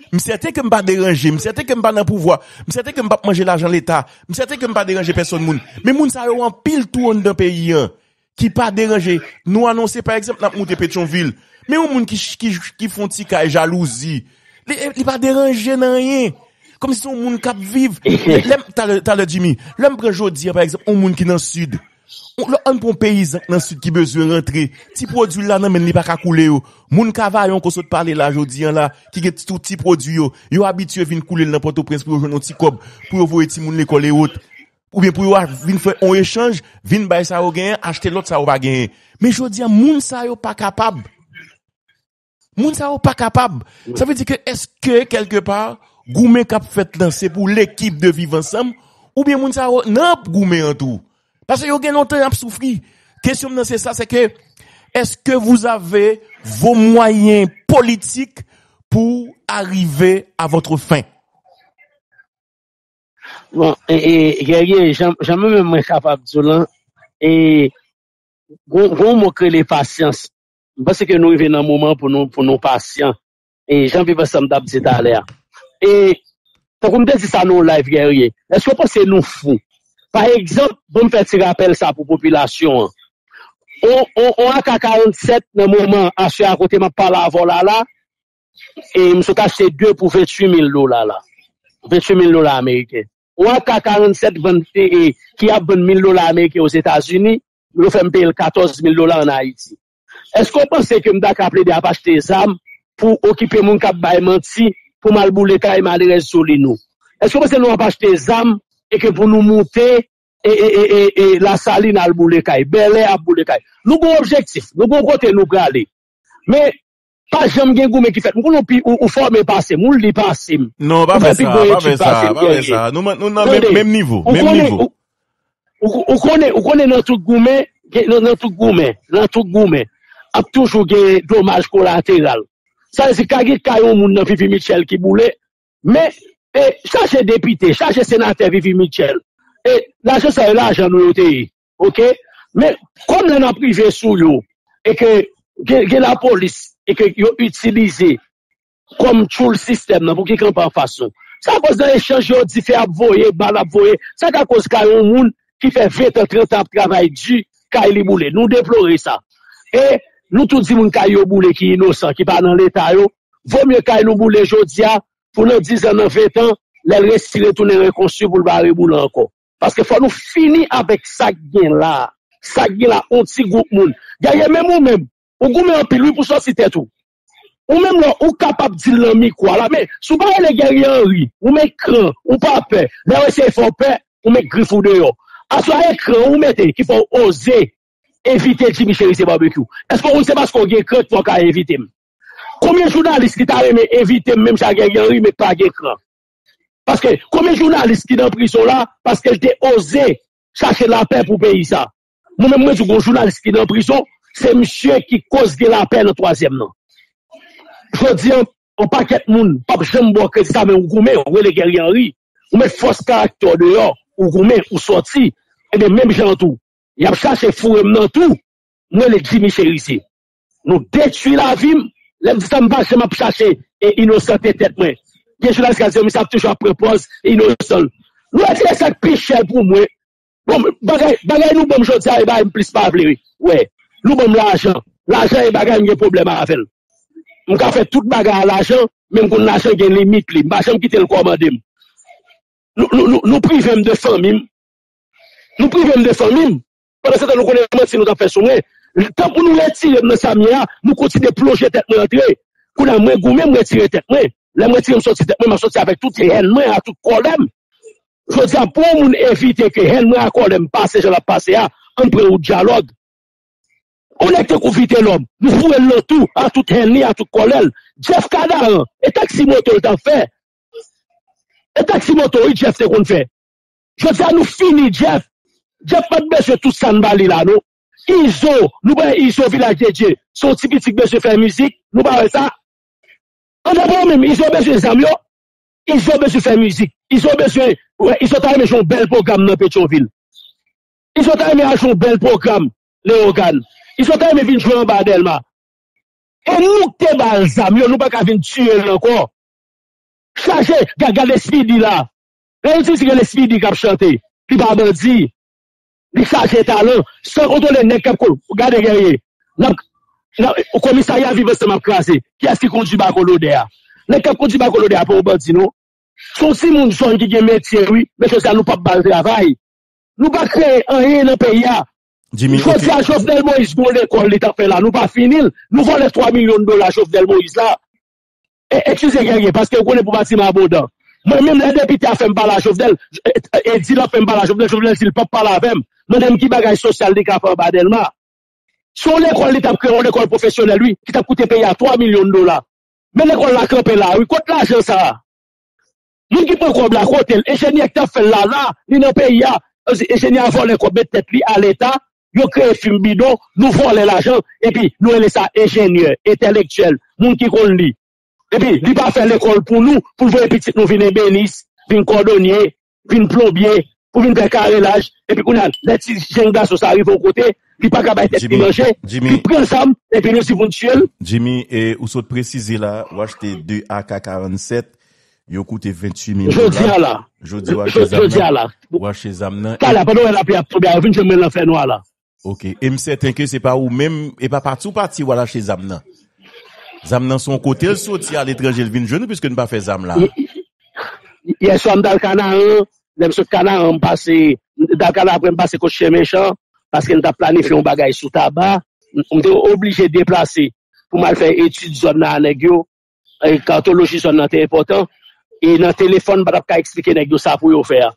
M sèten ke m pa deranje, m sèten ke m pa nan pouvwa, m sèten ke m p ap manje lajan Leta, m sèten ke m pa deranje pèsonn moun. Men moun sa yo anpil tou anndan peyi an. Ki pa deranje. Nou anonse, pa egzanp, n ap moute Petyonvil. Men yon moun ki, ki, ki fè yon ti kay jalouzi, li, li pa deranje nan anyen. Kòmsi se yon moun k ap viv. Lè m, talè, talè, Jimmy, lè m pran jodi a, pa egzanp, yon moun ki nan Sid. Yon lòt, ann pran yon peyizan k nan Sid ki bezwen rantre. Ti pwodui l la nan men l, li pa ka koule yo. Moun Kavayon, ke w sot pale la, jodi a la, ki gen tout ti pwodui yo, yo abitye vin koule l nan Pòtoprens pou yo jwenn yon ti kòb, pou yo voye timoun lekòl e wòt. Oubyen pou yo a-, vin fè yon echanj, vin bay sa yo genyen, achte lòt sa yo pa genyen. Men jodi a, moun sa yo pa kapab. Moun sa yo pa kapab. Sa vle di ke, èske, kèlkepa, goumen k ap fèt lan, se pou lekip de Viv Ansanm, oubyen moun sa yo nan goumen an tou? Paske yo gen lontan y ap soufri. Kesyon m nan se sa, se ke, èske vous avez vos moyens politiques pour arriver à votre fin? Bon, e, e, Guerrier, jan, jan mwen menm mwen kapab di w lan, e, gon, gon mo k rele pasyans. M panse ke nou rive nan moman pou nou, pou nou pasyan. E jan Viv Ansanm t ap di talè a. E tankou m te di sa nan yon live, Guerrier, èske w panse nou fou? Pa egzanp, ban m fè ti rapèl sa pou popilasyon an. On, on, on A K karannsèt nan moman aswè a kote m ap pale avè w la la, e m sot achte de pou venntuit mil dola la. Venntuit mil dola ameriken. On A K karannsèt vann, e, e, ki ap vann mil dola ameriken Ozetazini, yo fè m peye l katòz mil dola ann Ayiti. Èske w panse ke m ta ka plede ap achte zam pou okipe moun k ap bay manti, pou m al boule kay malerèz Solino? Èske w panse nou ap achte zam e ke pou nou moute e, e, e, e, e Lasalin al boule kay, Bèlè ap boule kay? Nou gon objektif, nou gon kote nou prale. Men, pa janm gen goumen ki fèt. M konnen w pi, ou, ou fòme pase m, ou li pase m. Non, pa fè sa, pa fè sa, pa fè sa. Nou, nou nan menm, menm nivo, menm nivo. Ou, ou konnen, ou konnen nan tout goumen, gen- nan, nan tout goumen, nan tout goumen, ap toujou gen domaj kolateral. Sa vle di, ka gen kay yon moun nan Vivi Mitchell ki boule, men e, chache depite, chache senatè Vivi Mitchell. E lajan sa yo, lajan nou yo te ye. Oke? Men kòm lè n ap rive sou yo, e ke gen, gen lapolis, e ke yo itilize kòm tchoul sistèm nan pou ki kanpe anfas nou. Sa koz nan echanj yo, dife ap voye, bal ap voye. Sa ka koz kay yon moun ki fè ven tan, trant an ap travay di, kay li boule. Nou deplore sa. E nou tou di moun kay yo boule ki inosan, ki pa nan leta yo, vo mye kay nou boule jodi a, pou nan diz an, nan ven tan, lè l resi retounen rekonstwi pou l pa reboule ankò. Paske fò nou fini avèk sa k gen la. Sa k gen la, on ti gwoup moun. Guerrier, menm ou menm, ou goumen anpil wi pou sòti tèt ou. Ou menm lè ou kapab di l nan mikwo a la, men si w pa rele Guerrier Henry, ou met kran, ou pa pè, lè yo eseye fè w pè, ou met grif ou deyò. Aswè a e kran ou mete ki fè w oze envite Jimmy Chérizier Barbecue. Èske w konn se paske w gen kran ki fè w ka envite m? Konbyen jounalis ki ta renmen envite m menm jan Guerrier Henry men pa gen kran? Paske konbyen jounalis ki nan prizon la paske l te oze chache lapè pou peyi sa? Mwen menm mwen di w gon jounalis ki nan prizon, se misye ki koz gen lapè nan twazyèm nan. Jodi an, yon pakèt moun p ap janm ba w kredi sa, men ou goumen, ou rele Guerrier Henry, ou met fòs karaktè w deyò, ou goumen, ou sòti. Ebyen menm jan an tou, y ap chache foure m nan tou, m rele Jimmy Chérizier. Nou detwi lavi m. Lè m di sa, m pa janm ap chache e inosante tèt mwen. Gen jounalis k ap di, "Misye ap toujou ap pran pòz inosan." Nou retire sa k pi chè pou mwen. Bon, bagay, bagay nou ban m jodi a, e bagay m plis pa vle, wi. Wè, nou ban m lajan. Lajan e bagay m gen pwoblèm avè l. M ka fè tout bagay a lajan, men m konn lajan gen limit li. M pa janm kite l kòmande m. Nou, nou, nou, nou prive m de fanmi m. Nou prive m de fanmi m. Pandan se tan, nou konnen manti nou t ap fè sou mwen. Tan pou nou retire m nan sa m ye a, nou kontinye plonje tèt mwen antre. Kounye a, mwen goumen, m retire tèt mwen. Lè m retire m soti tèt mwen, m ap soti avèk tout hèn mwen, a tout kòlè m. Jodi a, pou yon moun evite ke hèn mwen a kòlè m pase jan l ap pase a, ann pran wout dyalòg. Yon nèg tankou Vitelhomme, nou foure l nan tou, a tout hèn li, a tout kòlè l. Jeff Kadaran, e taksi moto l t ap fè. E taksi moto, wi, Jeff te konn fè. Jodi a, nou fini, Jeff. Jeff pa t bezwen tout sa n ba li la, non. Izo, nou pran Izo Vilaj de Dye. Se yon ti pitit k bezwen fè mizik, nou pa wè sa. Ann, pa menm, Izo bezwen zam yo. Izo bezwen fè mizik. Izo bezwen, wè, Izo ta renmen jwe yon bèl pwogram nan Petyonvil. Izo ta renmen al jwe yon bèl pwogram Leyogàn. Izo ta renmen vin jwe anba Dèlma. E nou k te ba l zam yo, nou pa ka vin tiye l ankò. Chaje, ga-, gade Speedy la. Gade yon ti mesye rele Speedy k ap chante. Li pa bandi. Li chaje talan. San kontwole nèg k ap ko-, gade Guerrier. N ap, n ap, komisarya Viv Ansanm ap kraze. Kiyès ki kondui bako lodè a? Nèg k ap kondui bako lodè a pa yon bandi, non. Se yon timoun zòn ki gen metye, wi. Men jodi a, nou p ap ba l travay. Nou pa kreye anyen nan peyi a. Jodi a, Jovenel Moïse gon lekòl li t ap fè la. Nou pa fini l. Nou vòlè twa milyon dola Jovenel Moïse la. E, eskize Guerrier, paske ou konnen pou pati m abondan. Mwen menm, lè depite a fè m pale a Jovenel, e, e, e di l ap fè m pale a Jovenel, Jovenel di l p ap pale avè m. Mande m ki bagay sosyal li ka fè anba Dèlma. Se yon lekòl li t ap kreye, yon lekòl pwofesyonèl, wi, ki t ap koute peyi a twa milyon dola. Men lekòl la kanpe la, wi. Kot lajan sa a? Moun ki pran kòb la, kote l? Enjenyè ki t ap fè l la, la, li nan peyi a. Enjenyè a vòlè kòb, met tèt li a Leta, yo kreye fim bidon, nou vòlè lajan, epi nou rele sa enjenyè, entèlektyèl, moun ki konn li. Epi li pa fè lekòl pou nou, pou l voye pitit nou vin ebenis, vin kòdonye, vin plonbye, pou vin fè karelaj. Epi kounye a, lè ti jenn gason sa rive yon kote, Li pa ka bay tèt li manje. Li pran zam, epi nou di pou n tiye l. Jimmy, e, ou sot presize la, ou achte de A K karannsèt, yo koute venntuit mil dola. Jodi a la. Jodi a, ou achte zam nan. Ou achte zam nan. Talè, pandan w wè lapli ap tonbe a, yo vin jwenn mwen nan fènwa la. Ok. E m sèten ke se pa ou menm, e pa pati ou pati w al achte zam nan. Zam nan se yon kote l soti aletranje, l vin jwenn ou, piske n pa fè zam la. Yè swa m t al Kanaran, lè m sot Kanaran, m pase, m t al Kanaran apre m pase kot Chen Mechan, paske m t ap planifye yon bagay sou taba, m, m te oblije deplase pou m al fè etid zòn nan a nèg yo, e, katoloji zòn nan te enpòtan, e nan telefòn, m pa t ap ka eksplike nèg yo sa pou yo fè a.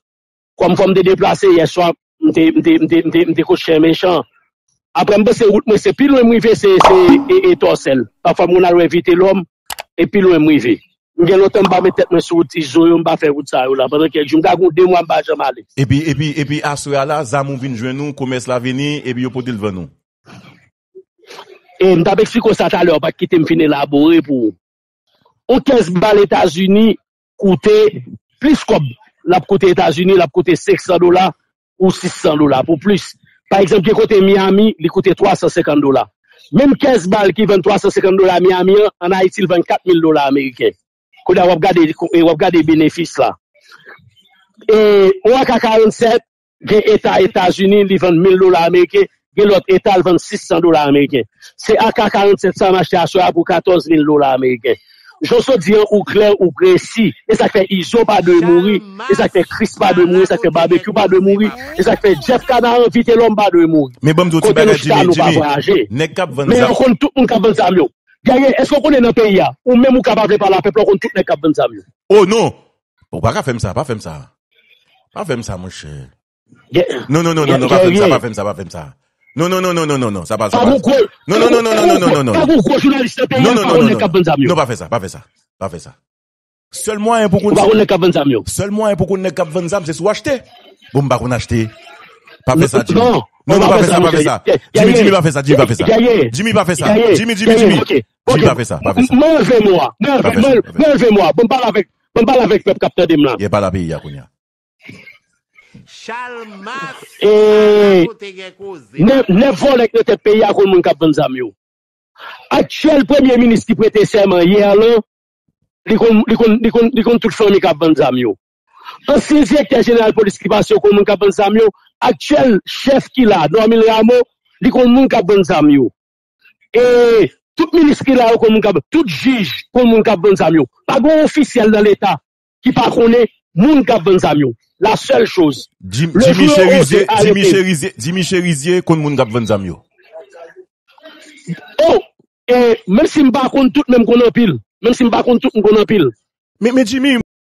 Kòm fò m te deplase yè swa, m te, m te, m te, m te, m te kot Chen Mechan. Apre m panse wout mwen se pi lwen m rive, se, se, e, e Tòsèl. Pafwa moun al wè Vitelòm, e pi lwen m rive. M gen lontan m pa met tèt mwen sou wout Izo yo, m pa fè wout sa yo la. Pandan kèk jou, m ka gen de mwa m pa janm ale. Epi, epi, epi aswè a la, zam ou vin jwenn ou, komès la vini, epi yo pote l vann ou. E m t ap eksplike w sa talè, w pa t kite m fin elabore pou ou. Yon kès bal Etazini koute plis kòb. L ap koute Etazini, l ap koute senk san dola ou sis san dola pou plis. Pa egzanp, gen kote Miami, li koute twa san senkant dola. Menm kès bal ki vann twa san senkant dola Miami an, ann Ayiti, l vann kat mil dola ameriken. Kounye a, w ap gade, w ap gade benefis la. E, yon A K karannsèt, gen eta Etazini, li vann mil dola ameriken, gen lòt eta, l vann sis san dola ameriken. Se A K karannsèt sa m achte aswè a pou katòz mil dola ameriken. Jan w sot di an, ou klè, ou presi. E sa k fè Izo pa dwe mouri. E sa k fè Chris pa dwe mouri. E sa k fè Babekyou pa dwe mouri. E sa k fè Jeff Kanaran, Vitelòm pa dwe mouri. Men ban m di w ti bagay, Jimmy, Jimmy. Nèg k ap vann zam. Men yo konn tout moun k ap vann zam yo. Gèye, èske w konnen nan peyi a, ou menm ou ka pa vle pale a pèp la, ou konn tout nèg k ap vann zam yo? Oh non! Ou pa ka fè m sa, pa fè m sa. Pa fè m sa, monchè. Non, non, non, non, non, pa fè m sa, pa fè m sa, pa fè m sa. Non, non, non, non, non, non, non, sa pa, sa pa. Non, non, non, non, non, non, non, non. Pa gon gwo jounalis nan peyi a ki pa konn nèg k ap vann zam yo. Non, pa fè sa, pa fè sa, pa fè sa. Sèl mwayen pou konn, ou pa konn nèg k ap vann zam yo. Sèl mwayen pou konn nèg k ap vann zam, se si w achte. Bon, m pa konn achte. Pa fè sa, Jimmy. Non, non, pa fè sa, pa fè sa. Jimmy, Jimmy, pa fè sa, Jimmy, pa fè sa. Jimmy, pa fè sa. Jimmy, Jimmy, Jimmy, Jimmy. Jimmy, pa fè sa, pa fè sa. Mwen anlve mo a. Mwen anlve mo a. Bon, m pale avèk, bon, m pale avèk pèp k ap tande m la. Ye, pale a peyi a kounye a. Chalmas, ala kote gen koze. Nèf, nèf vòlè k nan tèt peyi a konn moun k ap vann zam yo. Aktyèl premye minis ki prete sèman yè lan, li konn, li konn, li konn, li konn tout fanmi k ap vann zam yo. Ansyen direktè jeneral polis ki pase yo konn moun k ap vann zam yo. Aktyèl chèf ki la, Normil Rameau, li konn moun k ap vann zam yo. E tout minis ki la yo konn moun k ap, tout jij konn moun k ap vann zam yo. Pa gen yon ofisyèl nan Leta ki pa konnen moun k ap vann zam yo. La sèl choz. Jimmy Cherizier, Jimmy Cherizier, Jimmy Cherizier konn moun k ap vann zam yo. Oh, e menm si m pa konn tout, men m konn anpil. Menm si m pa konn tout, m konn anpil. Men, men Jimmy,